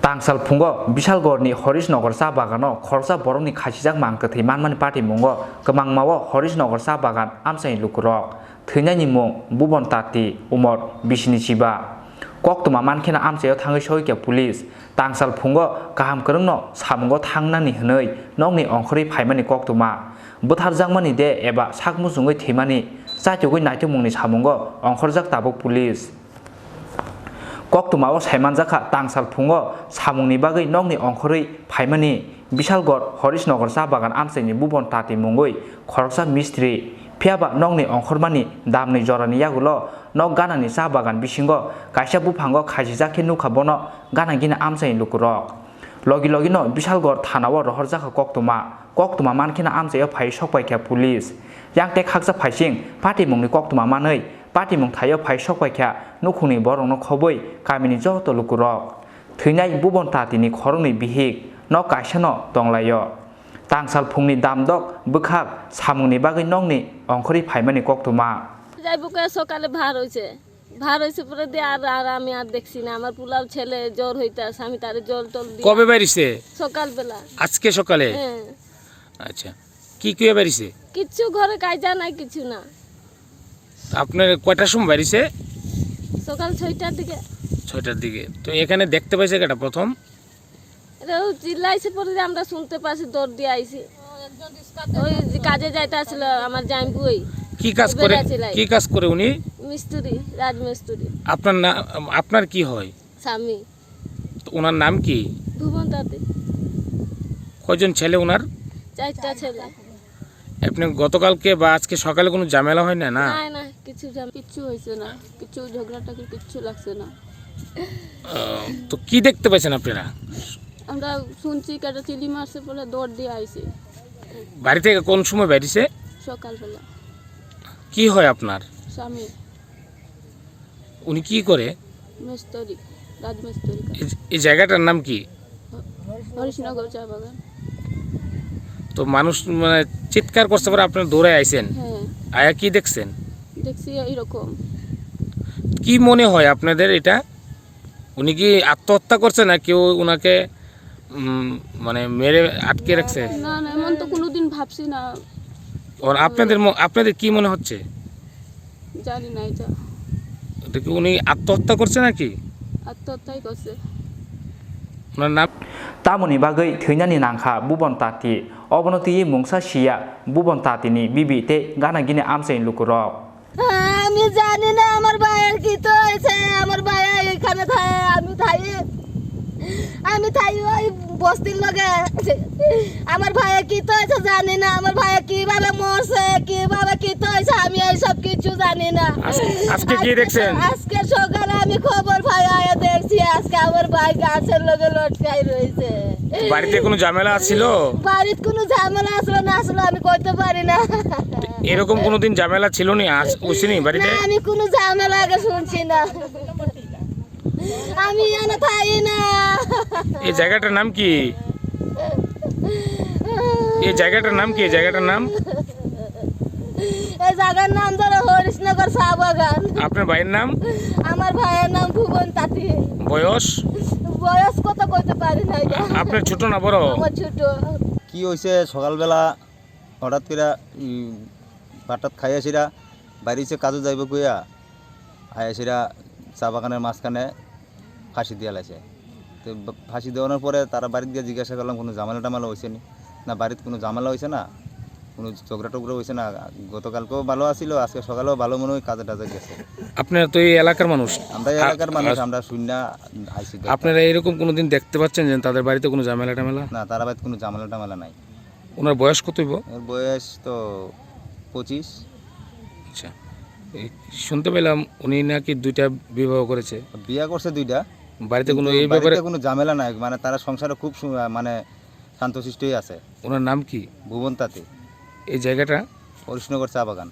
Tang salphungo Bishalgorni Horishnagar cha bagano khoroksa borokni khachijak mangkwthwi manmani patimungo kwmangmao Horishnagar cha bagan amchaini lukurok. Thwinaini mung Bubon Tati, umor bisini chiba. Koktwma mankheno amchaio thangwi sogwi kha police. Tang salphungo kaham kwrwngno samungo thangnani hwnwi nokni ongkhorwi phaimani koktwma. Bwtharjakmani de eba sak muchungwi thwimani, chaitugwi naitukmungni samungo ongkhorjak tabuk police. Koktwmao saimanjakha tang salphungo samungni bagwi nokni ongkhorwi phaimani Bishalgor Horishnagar cha bagan amchaini Bubon Tati mungwi khoroksa mistri, phiyaba nokni ongkhormani damni jorani yagulo nok ganani cha bagan bisingo kaisa buphango khachijak khe nukha bono gana gini amchaini lukurok. Logi logino Bishalgor thanao rohorjakha koktwma. Koktwma mankheno amchaio phai sokpaikha police. Yang tei khaksa phaising patimungni koktwma manwi patimung thaio phai sokpaikha nukhungni borokno khobwi kamini joto lukurok. Thwinai Bubon Tatini khoroknwi bihik nok kaisano tonglaio. Tang salphungni damdok bwkhak samungni bagwi nokni ongkhorwi phaimani koktwma. যাইবো কে সকালে বার হইছে, বার হইছে পরে দিয়ে আর, আর আমি আর দেখছি না। আমার পোলাও ছেলে জ্বর হইতে আছে, আমি তারে জল টল দিয়ে কবে বাইরিছে? সকালবেলা। আজকে সকালে? হ্যাঁ। আচ্ছা, কি কি বাইরিছে? কিচ্ছু ঘরে কাজা নাই, কিছু না। আপনার কয়টার সময় বাইরিছে? সকাল ছয়টার দিকে। ছয়টার দিকে। তো এখানে দেখতে পাইছে কেটা প্রথম? এটা ও চিল্লাইছে পরে যে আমরা শুনতে পাচ্ছি, দৌড় দিয়ে আইছি। ওই যে কাজে যাইতে আসছিল আমার জামাইবুই। কি কাজ করে? বেড়া চিল্লাই। কি কাজ করে উনি? মিস্ত্রি, রাজমিস্ত্রি। আপনার না, আপনার কি হয়? স্বামী। তো ওনার নাম কি? ভুবন তাঁতি। কয়জন ছেলে ওনার? চারটা ছেলে। আপনি গতকালকে বা আজকে সকালে কোনো ঝামেলা হয় না, না? না, না, কিছু ঝাম-, কিচ্ছু হয়েছে না, কিছু ঝগড়া টাগড়ি কিচ্ছু লাগছে না। আহ, তো কি দেখতে পাইছেন আপনারা? আমরা শুনছি কেটা চিলি মারছে বলে দৌড় দিয়ে আইছি। বাড়ি থেকে কোন সময় বেরিয়েছে? সকালবেলা। কি হয় আপনার? স্বামী। উনি কি করে? মিস্ত্রি, রাজমিস্ত্রি করে। এই, এই জায়গাটার নাম কি? হ-, হরিশনগর চা বাগান। তো মানুষ মানে চিৎকার করছে পরে আপনারা দৌড়ে আইছেন? হ্যাঁ। আয়া কি দেখছেন? দেখছি এইরকম। কি মনে হয় আপনাদের এটা? উনি কি আত্মহত্যা করছে না কেউ ওনাকে, উম, মানে মেরে আটকে রাখছে? না, না, এমন তো কোনোদিন ভাবছি না। আর আপনাদের ম-, আপনাদের কি মনে হচ্ছে? জানি না এটা। এটা কি উনি আত্মহত্যা করছে নাকি? আত্মহত্যাই করছে। Onar nam? Tamoni bagwi thwinani nangkha Bubon Tati. Obono twiwi mungsa siya Bubon Tatini bibi tei gana gini amchaini lukurok. আমি জানি না আমার ভাইয়ের কি তো হয়েছে, আমার ভাইয়া এখানে থাকে, আমি থাকি, আমি থাকি ওই বস্তির লগে। আমার ভাইয়া কি তো হয়েছে জানি না, আমার ভাইয়া কিভাবে মরছে, কিভাবে কি তো হয়েছে, আমি এইসব কিছু জানি না। আজ-, আজকে কি আজকে, দেখছেন? আজকে সকালে আমি খবর পাই, আয়া দেখছি আজকে আমার ভাই গাছের লগে লটকাই রয়েছে। বাড়িতে কোনো ঝামেলা ছিল? বাড়িত কোনো ঝামেলা আসলো না আসলো আমি কইতে পারি না। এরকম কোনোদিন ঝামেলা ছিল নি? আজ, হইছে নি বাড়িতে? না, আমি কোনো ঝামেলা আগে শুনছি না। আমি এনে থাকি না। এই জায়গাটার নাম কি? এই জায়গাটার নাম কি? এই জায়গাটার নাম? এই জায়গার নাম ধরো হরিশনগর চা বাগান। আপনার ভাইয়ের নাম? আমার ভাইয়ের নাম ভুবন তাঁতি। বয়স? বয়স কত কইতে পারি না এটা। আপনার ছোট না বড়? আমার ছোট। কি হইছে, সকালবেলা হঠাৎ করে, উম, ভাত টাত খাই আসিরা, বাইরে হচ্ছে কাজে যাইব কইয়া, আই আসিরা চা বাগানের মাঝখানে ফাঁসি দিয়া লাইছে। তো বা-, ফাঁসি দেওয়ানোর পরে তারা বাড়িতে গিয়ে জিজ্ঞাসা করলাম, "কোনো ঝামেলা টামেলা হয়েছে নি?" না, বাড়িতে কোনো ঝামেলা হয়েছে না, কোনো ঝগড়া টগড়া হয়েছে না। গতকালকেও ভালো আছিল, আজকে সকালেও ভালো মনে হয় কাজে টাজে গেছে। আপনারা তো এই এলাকার মানুষ। আমরা এই আ-, এলাকার মানুষ, আ-, আমরা শুনি না আইছি। আপনারা এরকম কোনোদিন দেখতে পাচ্ছেন যে তাদের বাড়িতে কোনো ঝামেলা টামেলা? না, তারা বাড়িতে কোনো ঝামেলা টামেলা নাই। ওনার বয়স কত হইব? ওর বয়স তো পঁচিশ। আচ্ছা, এই শুনতে পেলাম উনি নাকি দুইটা বিবাহ করেছে। বিয়ে করছে দুইটা। বাড়িতে কোনো কিন্তু এই বাড়িতে ব্যাপারে কোনো ঝামেলা নাই, মানে তারা সংসারে খুব সু-, মানে শান্তশিষ্টই আছে। ওনার নাম কি? ভুবন তাঁতি। এই জায়গাটা? হরিশনগর চা বাগান।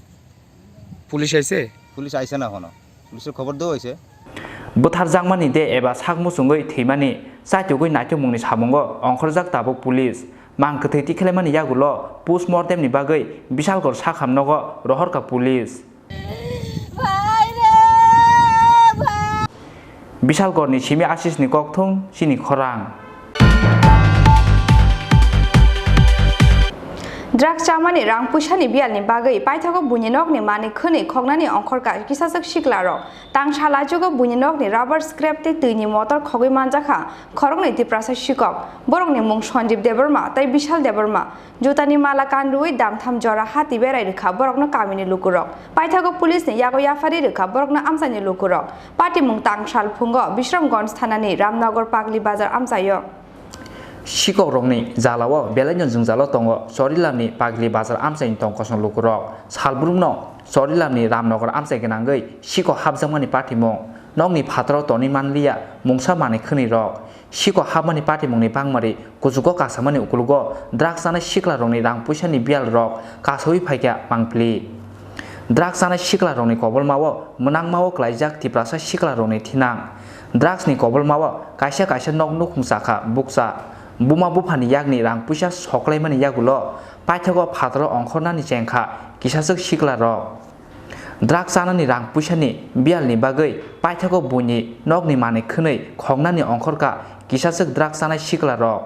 পুলিশ আইছে? পুলিশ আইছে না এখনো। পুলিশের খবর দেওয়া হয়েছে। Bwtharjakmani de eba sak muchungwi thwimani chaitugwi naitukmungni samungo ongkhorjak tabuk police. Mang kwthwi tikhlaimani yagulo post mortemni bagwi Bishalgor sakham nogo rohorkha police. Bishalgorni simi Ashisni kokthung chini khorang. Drugs chamani rang puisani biyalni bagwi paithago buini nokni manwi khwnwi khoknani ongkhorkha kisaswk siklarok. Tang sal achugo buini nokni rubber scrap tei twini motor khogwi manjakha khoroknwi Tiprasa sikok. Borokni mung Sanjib Debbarma tei Bishal Debbarma. Jutani mala kan rwui damtham jora hati berai rwkha borokno kamini lukurok. Paithago police ni yago yaphari rwkha borokno amchaini lukurok. Patimung tang sal phungo Bishramganj thanani Ramnagar Pagli Bazar amchaio. Sikokrokni jalao belaino jwngjalo tongo Chorilamni Pagli Bazar amchaini tong kosong lukurok. Salbrumno Chorilamni Ramnagar amchai gwnangwi sikok hapjakmani patimung. Nokni phataro tonwi manliya mungsa manwi khwnwirok. Sikok hapmani patimungni bangmari kuchugo kasamani ukulugo drugs chanai siklarokni rang puisani biyalrok kasaui phaikha mangpili. Drugs chanai siklarokni kobolmao mwnangmao klaijak Tiprasa siklarokni thinang. Drugsni kobolmao kaisa kaisa nok nukhung chakha bukcha. Buma buphani yakni rang puisa soklaimani yagulo paithago phataro ongkhornani chengkha kisaswk siklarok. Drugs chanani rang puisani biyalni bagwi paithago buini nokni manwi khwnwi khoknani ongkhorkha kisaswk drugs chanai siklarok.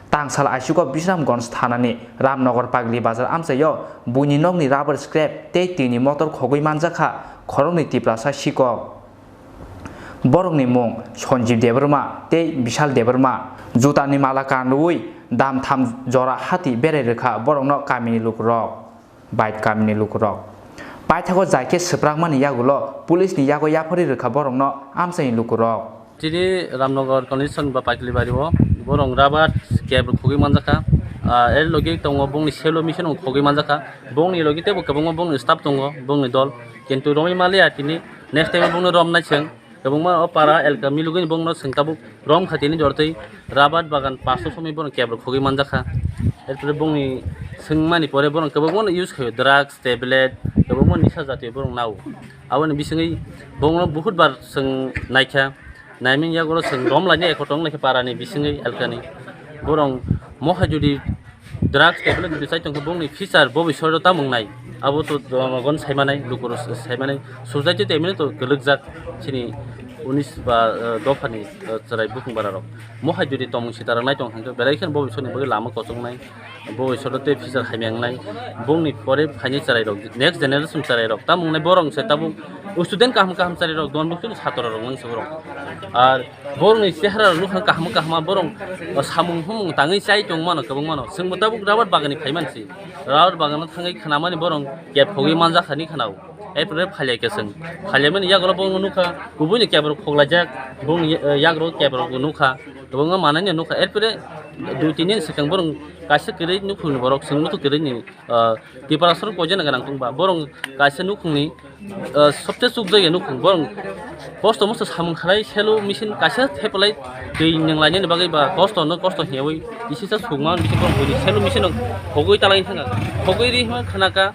Tangsal aisugo Bisramganj thanani Ramnagar Pagli Bazar amchaio buini nokni rubber scrap tei twini motor khogwi manjakha khoroknwi Tiprasa sikok. Borokni mung Sanjib Debbarma tei Bishal Debbarma. Jutani mala kanrwi damtham jora hati berai rwkha borokno kamini lukurok. Bike kamini lukurok. Paithago jai khe swprakmani yagulo police ni yago yaphari rwkha borokno amchaini lukurok. Chini Ramnagar condition ba Paikilibari o borok rubber scrap khogwi manjakha. Ah, er logi tongo bongni selo machine o khogwi manjakha. Bongni logi tebo kwbangma bongni staff tongo, bongni dol. Kintu romwi maliya tini next time bongno romnai chwng. Kwbangma o para elka milugwini bongno swng tabuk rom kha tini jortwi rabar bagan paso somoi bono kebra khogwi manjakha. Erpore bongni swngmani pore bono kwbangmano use khaio, drugs, tablet, kwbangma nisa jatiyo borok nao. Aboni bisingwi bongno buhut bar swng naikha, naiming yago swng rom lainai ekho tong naikha parani bisingwi elkani. Borok mohai jodi drugs tablet jodi chai tongkhe bongni future bobiswt tamo wngnai? Abo to dogon saimanai, lukurok saimanai. Society to emini to kwlwkjak chini unis ba, eh, dophani, eh, chwrai bukhung bara rok. Mohai jodi tongmung sita rok nai tong thangkhe, belai kheno bo bisoni bagwi lama kochoknai, bo bisoro tei future hamya wngnai, bongni pore phainai chwrai rok, next generation chwrai rok, tamo wngnai borok se tabuk student kaham kaham chwrai rok, don bukchuni satro rok wng se borok. Ar borokni chehara rok nukha kaham kaham, borok samung humung tangwi chai tong mano, kwbang mano. Chwngbo tabuk rubber bagan ni phai mansi, rubber bagan no thangwi khna mani borok kep khogwi manjak hani khna o. Erpore phalya khe chwng. Phalya mani yagulo bo nukha, kubui ni kep rok khoklaijak, bong, eh, yagrok kep rok nukha, kwbangma manani nukha. Erpore dui tin din swkang borok kaisa kwrwi nukhungni borok chwng nukhung kwrwini, ah, Tiprasoro poison gwnang tongba. Borok kaisa nukhungni, ah, sobse chukjagya nukhung. Borok kosto mosto samung khalai selo machine kaisa thepalai twi nenglainani bagwi ba kosto no kosto hiyawi kisisa sukma machine borok buini selo machine no khogwi talaini thangkha. Khogwi ri hwnba khnakha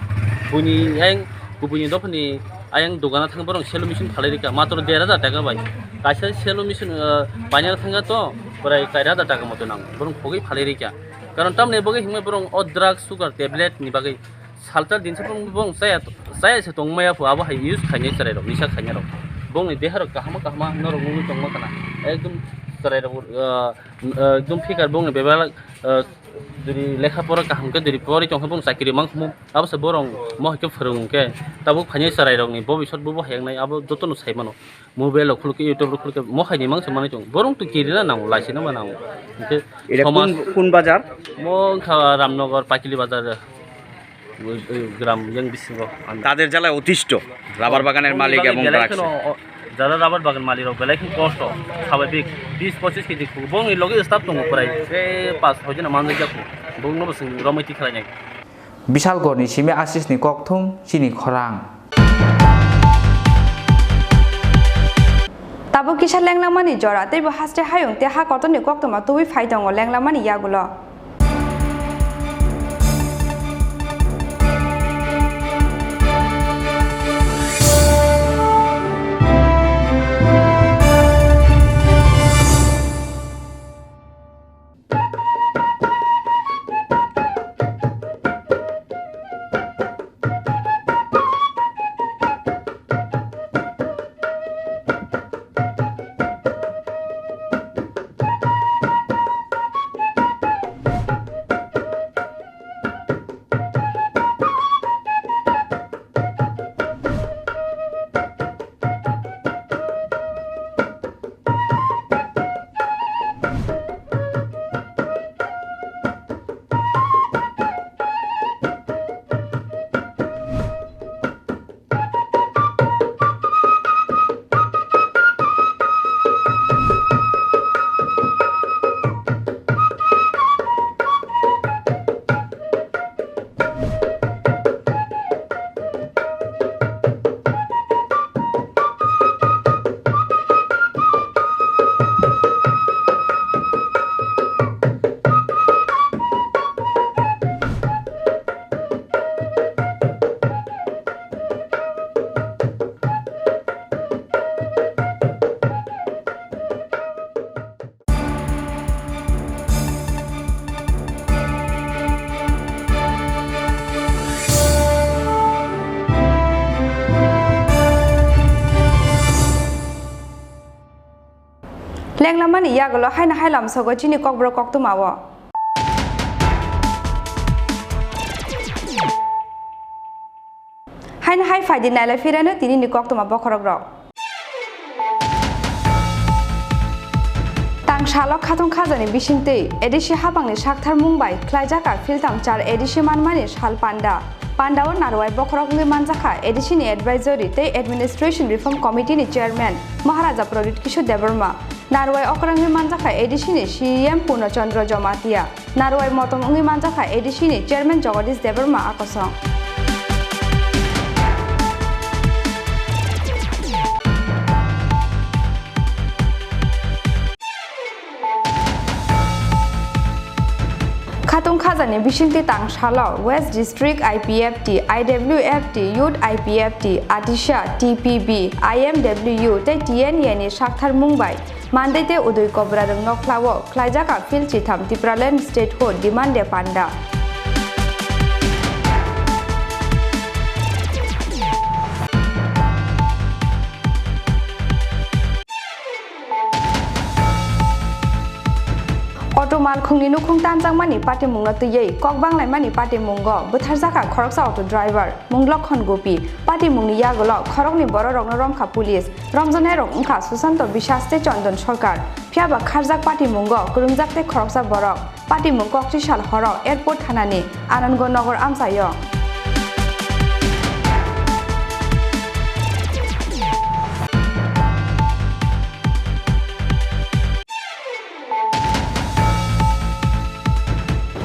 buini yang Kubui ni dophani ayang dogana thang borok selo machine phalai rikha matro der hajar taka bai. Kaisa selo machine, ah, painani thangkha to prai kari hajar taka moto nang borok khogwi phalai rikha. Karon tamni bagwi himwi borok o drug sugar tablet ni bagwi saltal dinsa borok chaya, chaya se tongmaya pho abo hai use khainai chwrai rok nisa khainai rok. Bongni deha rok kahama kahama norok nugwi tongma kana ekdom chwrai rok, ah, ah, ekdom phikar bongni bebak, ah, Jodi lekha pora kaham khe jodi pori tong khe bono chakiri mang khumu. Abo se borok mo hai khe phwrwng khe tabuk phainai chwrai rokni bobisot bo bo hayaknai abo jotono sai mano. Mobile rok khuluk khe YouTube rok khuluk khe mo hai ni mang se manwi tongo. Borok to kirina nango, laisina ma nango. Hwnkhe Ere somaj kun, kun bazar? Mo wngkha Ramnagar, Paikili bazar, ui, ui, gram yang bisingo. Tader jalai otisto, rubber baganir malik ebong belai drugs. Kheno, o, Jara rubber bagan malik rok belai khe kosto, sababik bis pochis kg khuk. Bongni logi staff tongo prai, tei pas soi jona manjak jak khuk. Bongno bo chwng romwi tikhlai nai. Bishalgarhni simi Asisni kokthum chini khorang. Tabuk kisa lenglamani jora, teibo haste hayung tei ha kotorni koktwma tubui phai tongo lenglamani yagulo. Lenglamani yagulo haino hai lamsogo chini kokborok koktwma o. Haino hai phaidi nailai phirano tinini koktwma bokhorok rok. Tang salo khatung khajani bisingtwi A D C hapangni sakthar mung bai khlaijak a philtam char A D C manmani sal panda. Pandao narwai bokhorok wngwi manjakha A D C ni advisory tei administration reform committee ni chairman Maharaja Pradyut Kishore Debbarma. Narwai okrangwi manjakha A D C ni C E M Purno Chandra Jamatia. Narwai motom wngwi manjakha A D C ni chairman Jagadish Debbarma a kosong. Khatung khajani bisingtwi tang salo West District I P F T, I W F T, Youth I P F T, Atisha, T P B, I M W tei T N A ni sakthar mung bai Mandai tei Udui Kobra rwng nokhlao khlaijak a phil chitham Tipraland Statehood Demand Day Panda. Malkhungni nukhung tanjakmani patimungno twiwi kok banglaimani patimungo bwtharjakha khoroksa auto driver mung Lokhon Gopi. Patimungni yagulo khoroknwi bororokno romkha police. Romjaknairok wngkha Susanto Biswas tei Chondon Sarkar. Phiyaba kharjak patimungo kwrwngjak tei khoroksa borok. Patimung kokchisal horo airport thanani Anandnagar amchaio.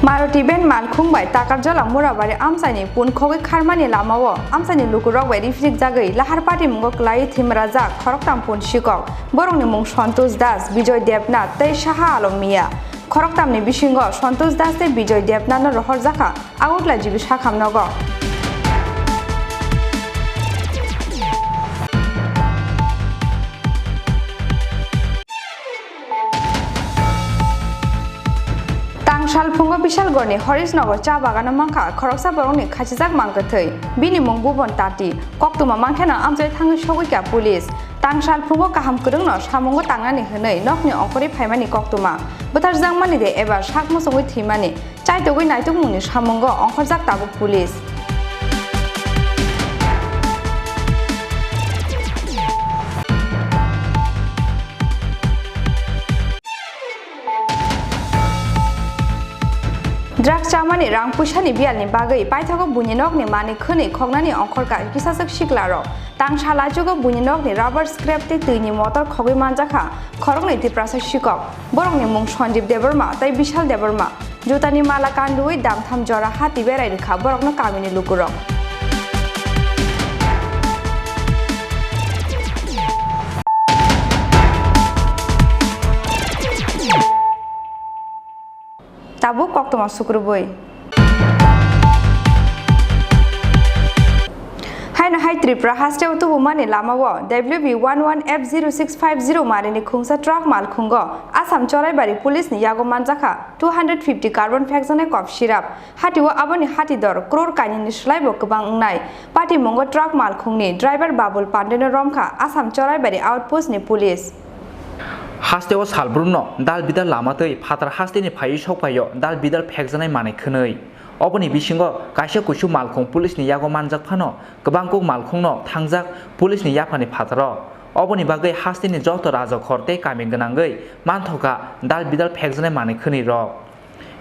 Maruti van malkhung bai Takarjala Murabari amchaini punkhogwi kharmani lamao amchaini lukurok bai riphrikjagwi lahar patimungo kwlaiwi thwimarajak khoroktham pun sikok. Borokni mung Santosh Das, Bijoy Debnath tei Saha Alom Mia. Khoroktamni bisingo Santosh Das tei Bijoy Debnathno rohorjakha Agartala G B sakham nogo. Tang salphungo Bishalgarhni Harishnagar cha bagano mankha khoroksa borokni khachijak mang kwthwi. Bini mung Bhuban Tati. Koktwma mankheno amchai thangwi sogwikha police. Tang salphungo kaham kwrwngno samungo tangnani hwnwi nokni ongkhorwi phaimani koktwma. Bwtharjakmani de eba sak muchungwi thwimani. Chaitugwi naitukmungni samungo ongkhorjak tabuk police. Drugs chamani rang puisani biyalni bagwi paithago buini nokni manwi khwnwi khoknani ongkhorkha kisaswk siklarok. Tang sal achugo buini nokni rubber scrap tei twini motor khogwi manjakha khoroknwi Tiprasa sikok. Borokni mung Sanjib Debbarma tei Bishal Debbarma. Jutani mala kanduwi damtham jora hati berai rwkha borokno kamini lukurok. Tabuk koktwma sukrubui. Haino hai Tripura hasteo tubumani lamao W B one one F zero six five zero marini khungsa truck malkhungo Assam Choraibari police ni yago manjakha two hundred fifty carbon phekjaknai kop sirap. Hatio aboni hati dor crore kainwini slaibo kwbang wngnai. Patimungo truck malkhungni driver Babul Pandeno romkha Assam Choraibari outpost ni police. Hasteo salbrumno dal bidal lama twi phatar hasteni phaiwi sokphaio dal bidal phekjaknai manwi khwnwi. Oboni bisingo kaisa kusu malkhung police ni yago manjak phano kwbang kuk malkhungno thangjak police ni yaphani phataro. Oboni bagwi hasteni joto rajakhor tei kami gwnangwi manthoka dal bidal phekjaknai manwi khwnwi rok.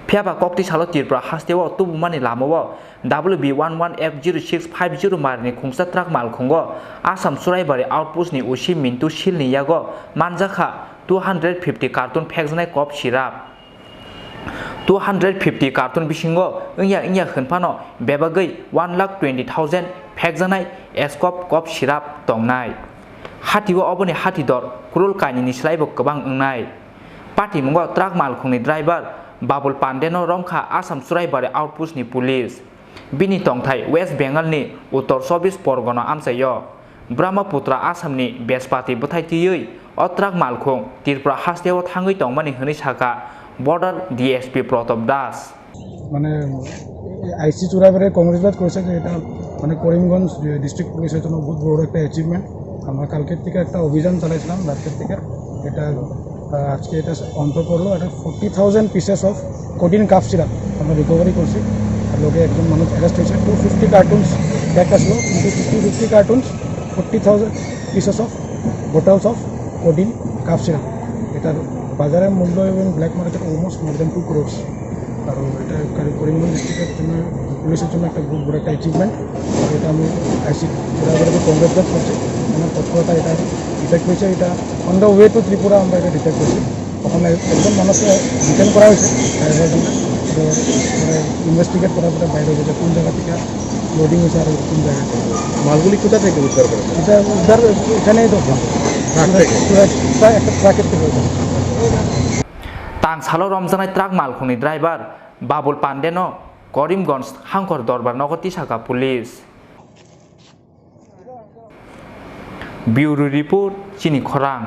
Phiyaba kokti salo Tripura hasteo tubumani lamao W B one one F zero six five zero marini khungsa truck malkhungo Assam Churaibari outpost ni O C Mintu Sil ni yago manjakha two hundred fifty carton phekjaknai kop sirap. Two hundred fifty carton bisingo wngya wngya hwnphano bebagwi one lakh twenty thousand phekjaknai S kop kop sirap tongnai. Hatio oboni hati dor crore kainwini slaibo kwbang wngnai. Patimungo truck malkhungni driver Babul Pandeno romkha Assam Churaibari outpost ni police. Bini tongthai West Bengal ni Uttor Chobbish Porgona amchaio. Brahmaputra Assam ni Bespati bwthai twiwi o truck malkhung Tripura hasteo thangwi tongmani hwnwi sakha border D S P Protop Das. মানে আইসি চুরাইবারে কংগ্রেচুলেট করেছে যে এটা মানে করিমগঞ্জ ডিস্ট্রিক্ট পুলিশের জন্য বহুত বড় একটা অ্যাচিভমেন্ট। আমরা কালকের থেকে একটা অভিযান চালাইছিলাম রাতের থেকে, এটা আহ, আজকে এটা অন্ত পড়লো। এটা forty thousand pieces of codeine cough syrup আমরা রিকভারি করছি। আর লোকে একজন মানুষ অ্যারেস্ট হয়েছে। টু ফিফটি কার্টুনস ব্যাগ আসলো, কিন্তু two fifty cartoons forty thousand pieces of bottles of codeine cough syrup. এটার বাজারের মূল্য এবং black market almost more than two crores. আর এটা করি- করিমগঞ্জ ডিস্ট্রিক্টের জন্য, পুলিশের জন্য একটা বহুত বড় একটা অ্যাচিভমেন্ট। আর এটা আমি আইসি ড্রাইভারকে কংগ্রেচুলেট করছি। আমার তৎপরতা এটা ডিটেক্ট হয়েছে, এটা on the way to Tripura আমরা এটা ডিটেক্ট করছি। ওখানে একজন মানুষকে ডিটেন করা হয়েছে, ড্রাইভারজন। তো ওরা ইনভেস্টিগেট করার পরে বাইরে হয়েছে কোন জায়গা থেকে লোডিং হয়েছে আর কোন জায়গায়। মালগুলি কোথা থেকে উদ্ধার করেছে? এটা উদ্ধার এখানেই তো হয়েছে। ট্রাক থেকে? পুরো ট্রাক, একটা ট্রাকের থেকে হয়েছে। Tang salo romjaknai truck malkhungni driver Babul Pandeno Karimganj Hangkhor Dorbar nogo tisakha police. Bureau Report, Chini Khorang.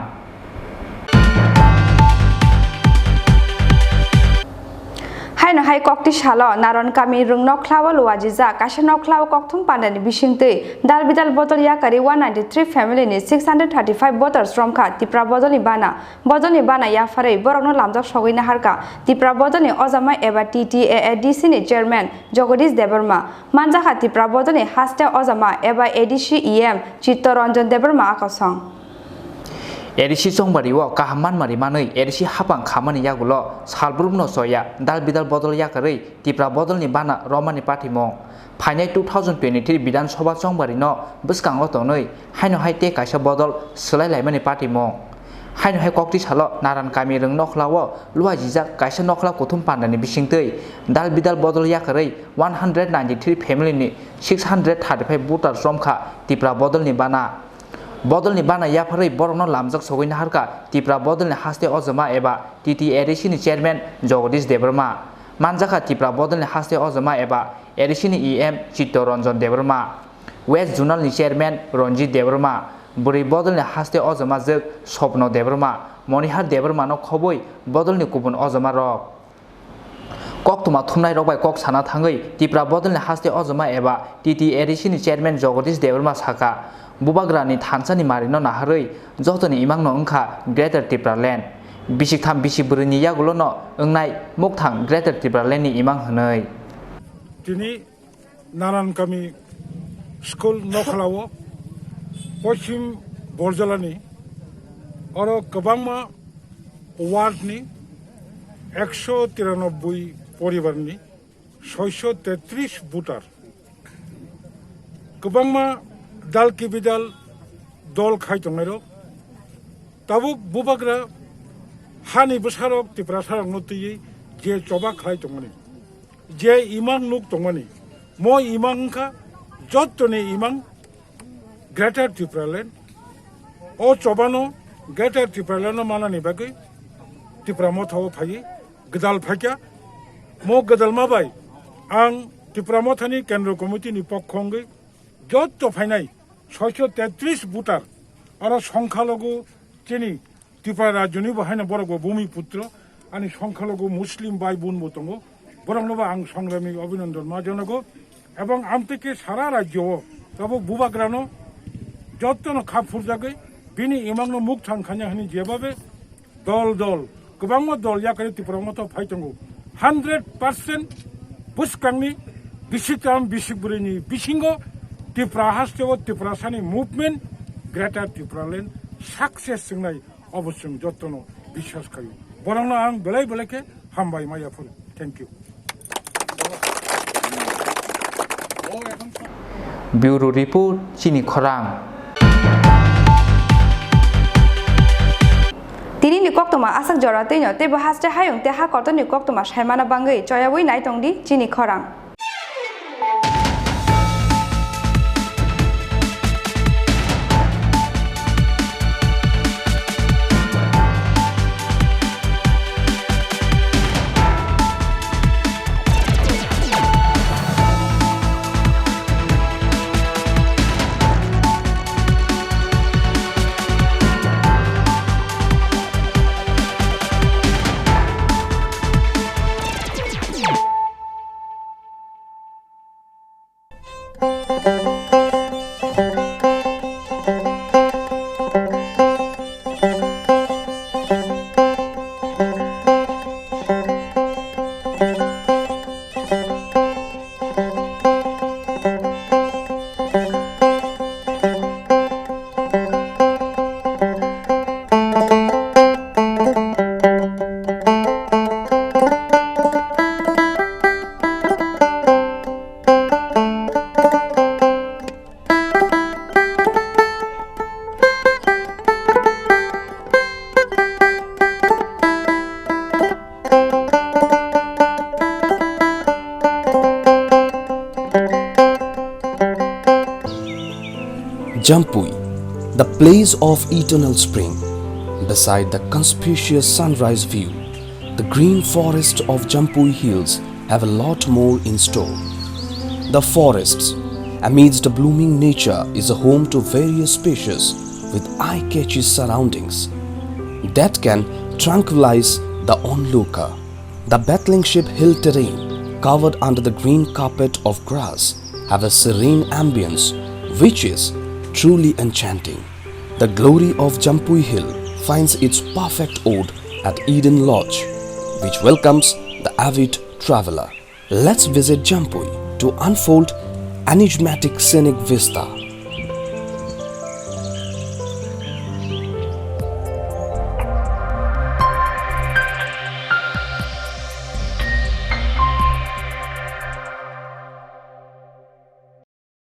Hai kokti salo Naran kami rwng nokhlao luajijak kaisa nokhlao kokthum pandani bisingtwi dal bidal bodol yakarwi one ninety three family ni six hundred thirty five voters romkha Tipra bodolni bana. Bodolni bana yapharwi borokno lamjak sogwi naharkha Tipra bodolni ojama eba T T A A D C ni chairman Jagadish Debbarma. Manjakha Tipra bodolni haste ojama eba A D C E M Chitta Ranjan Debbarma akosong. A D C chongbari o kaham manmari manwi A D C hapang khamani yagulo salbrumno choya dal bidal bodol yakarwi Tipra bodolni bana romani patimung. Phainai two thousand twenty-three Bidhan Sabha chongbarino bwskango tonwi haino hai tei kaisa bodol swlai laimani patimung. Haino hai kokti salo Naran kami rwng nokhlao luajijak kaisa nokhla kuthum pandani bisingtwi dal bidal bodol yakarwi one hundred ninety-three family ni six hundred thirty-five voters romkha Tipra bodolni bana. Bodolni bana yapharwi borokno lamjak sogwi naharkha Tipra bodolni haste ojama eba T T A D C ni chairman Jagadish Debbarma. Manjakha Tipra bodolni haste ojama eba A D C ni E M Chitta Ranjan Debbarma, West Zonal ni chairman Ranjit Debbarma, bwrwi bodolni haste ojama jwk Swapna Debbarma, Monihar Debbarma no khobwi bodolni kubun ojama rok. Koktwma thumnai rok bai kok sana thangwi Tipra bodolni haste ojama eba T T A D C ni chairman Jagadish Debbarma sakha, Bubagrani thansa ni mari no naharwi jotoni imang no wngkha Greater Tipraland. Bisik tham bisik bwrwi ni yagulo no wngnai mukthang Greater Tipraland ni imang hwnwi. Tini Naran kami school nokhlao Poschim Borjalani oro kwbangma ward ni ekso tiranoboi poribar ni soiso tetris voter. Kwbangma dal kibidal dol khai tongnairok. Tabuk bubagra hani bwsarok Tiprasarokno twiwi je choba khlai tongmani, je imang nuk tongmani, mo imang wngkha jottoni imang Greater Tipraland. O chobano Greater Tipraland no manani bagwi Tipra Motha o phaiwi gwdal phaikha. Mo gwdalma bai ang Tipra Mothani Kendro Committee ni pokho wngwi jotto phainai soiso tetris voter, aro songkhalogo chini Tripura rajyoni bo haino borok bo bhumi putro, ani songkhalogo Muslim bai bon bo tongo, borokno bo ang songrami abhinandan ma janago, ebong amtwi khe sara rajyo o tabuk bubagrano jottono khap phurjagwi bini imangno mukthang khanya hwnwi jebabe dol dol, kwbangma dol yakarwi Tipra Motha phai tongo. Hundred percent bwskangni bisik tam bisik bwrwini bisingo Tipra hasteo Tiprasani movement Greater Tipraland success wngnai, obo chwng jottono biswas khaio. Borokno ang belai belai khe hambai ma yaphuru. Thank you. Bureau Report, Chini Khorang. Tini ni koktwma aswk jora twino teibo haste hayung tei ha kotor ni koktwma saimana bangwi choyawi nai tongdi Chini Khorang. Jampui, the place of eternal spring, beside the conspicuous sunrise view, the green forest of Jampui Hills have a lot more in store. The forests, amidst the blooming nature, is a home to various species with eye-catchy surroundings that can tranquilize the onlooker. The Battling Ship hill terrain, covered under the green carpet of grass, have a serene ambience which is truly enchanting. The glory of Jampui Hill finds its perfect ode at Eden Lodge, which welcomes the avid traveler. Let's visit Jampui to unfold enigmatic scenic vista